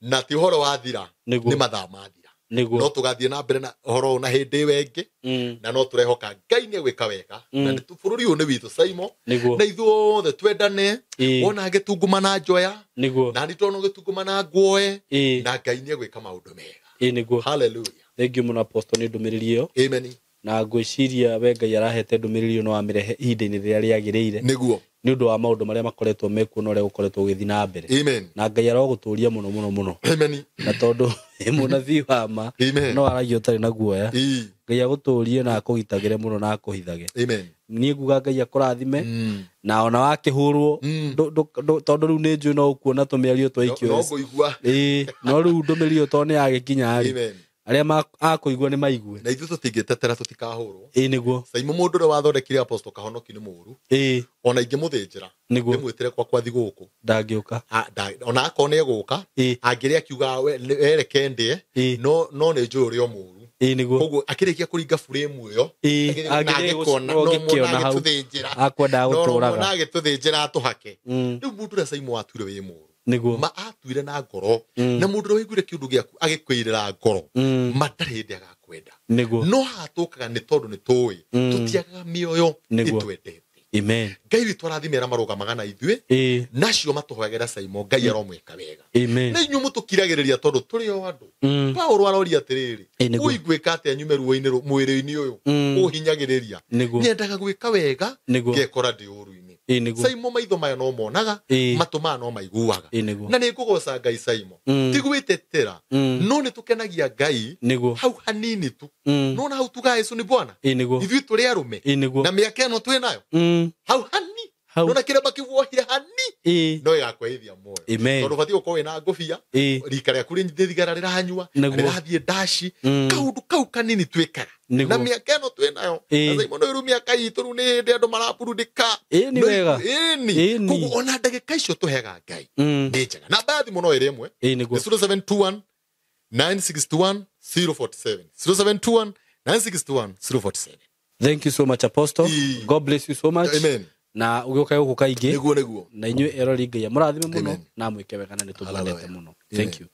na ti ũhoro wathira, nĩ mathaa mathira. No tũgathiĩ na mbere na ũhoro ũyũ na hĩndĩ ĩyo ĩngĩ na no tũrehoka Ngai nĩ egwĩka wega na nĩ bũrũri ũyũ nĩ witũ Saimo na ithuothe twendane. Wona ngĩtungumana njoya na nĩ tondũ ngĩtungumana nguoe na Ngai nĩ egwĩka maũndũ mega. Hallelujah. Thank you mũno Apostle nĩ ndũmĩrĩri ĩyo. Amen. Na ngwĩciria we Ngai arahete ndũmĩrĩri ĩyo no amĩrehe ihinda-inĩ rĩrĩa rĩagĩrĩire. Nĩguo. Nĩ ũndũ wa maũndũ marĩa makoretwo mekuo na ũrĩa gũkoretwo gũgĩthiĩ na mbere. Amen. Na Ngai arogũtũria mũno mũno mũno. Amen. Na tondũ mũnabii wa ma no aragia ũtarĩ na guoya. Ngai agũtũrie na akũgitagĩre mũno na akũhithage. Amen. Niĩ nguga Ngai akũrathime na ona wakĩhũrwo tondũ rĩu nĩ njũĩ no ũkuona tũmĩario twaikio. No ngũigua. No rĩu ndũmĩrĩri ĩyo tondũ nĩ yagĩkinya rĩ. Amen. Arĩa akũigua nĩ maigue. Na ithuĩ tũtingĩtetera tũtikahũrwo. Nĩguo. Saimo mũndũ ũrĩa wathondekire Apostle Kahonoki nĩ mũũru. Ona ingĩmũthĩnjĩra. Nĩguo. Ndĩmwĩtĩre gwakwa thigũkũ. Ndangĩũka. Ona akorwo nĩ egũka, angĩrĩa akiuga wereke ndĩe, no nĩ njũĩ ũrĩa mũũru. Nĩguo. Koguo akĩrĩkia kũringa frame ĩyo, angĩkona no mũndũ agĩtũthĩnjĩra. Akwendaga gũtũraga. No agĩtũthĩnjĩra atũhake. Rĩu mũndũ ũrĩa Saimo atuire wĩ mũũru. Nĩguo. Ma atuire na ngoro. Na mũndũ ũrĩa waiguire kĩũndũ gĩaku agĩkwĩrĩra ngoro. Ma ndarĩ hĩndĩ agakwenda. Nĩguo. No haha tũkaga nĩ tondũ nĩ tũĩ. Tũtiagaga mĩoyo ĩtwendete. Amen. Ngai witũ arathime arĩa marũgamaga na ithuĩ. Nacio matũhoyagĩra Saimo Ngai aromwĩka wega. Amen. Na inyuĩ mũtũkiragĩrĩria tondũ tũrĩ o andũ. Paũlũ aroria atĩrĩrĩ, ũingwĩka atĩa nyume ruo-inĩ mwĩrĩ-inĩ ũyũ ũhinyagĩrĩria. Nyendaga gwĩka wega ngekora ndĩ ũru-inĩ. Saimo maitho maya no monaga, matũ maya no maiguaga. Na nĩ ngũgoca Ngai Saimo. Ti gwĩtetera, no nĩ tũkenagia Ngai hau hanini tu. No na hau tugaga Yesu nĩ Bwana. Ithuĩ tũrĩ arũme. Na mĩaka ĩno twĩ nayo. Hau hani. Nona kĩrema kĩu wohire hani. No ĩgakweithia muoyo. Tondũ ũbatiĩ gũkorwo wĩna ngũbia, rika rĩaku rĩ thigara rĩranyua, rĩrathiĩ ndaci, kaũndũ kau kanini twĩkaga. Na mĩaka ĩno twĩ nayo. Na Saimo nĩ rĩu mĩaka itũ rĩu nĩ hĩndĩ andũ maraburudĩka. Nĩ wega. Koguo ona ndagĩka icio tũheaga Ngai nĩ njega. Namba ya thimũ no ĩrĩ ĩmwe. 0721 961 047. 0721 961 047. Thank you so much Apostle. God bless you so much. Amen. Na ũgĩũka gũkũ kaingĩ. Nĩguo nĩguo. Na inyuĩ erori Ngai amũrathime mũno na amwĩke wega na nĩ tũmwendete mũno. Thank you.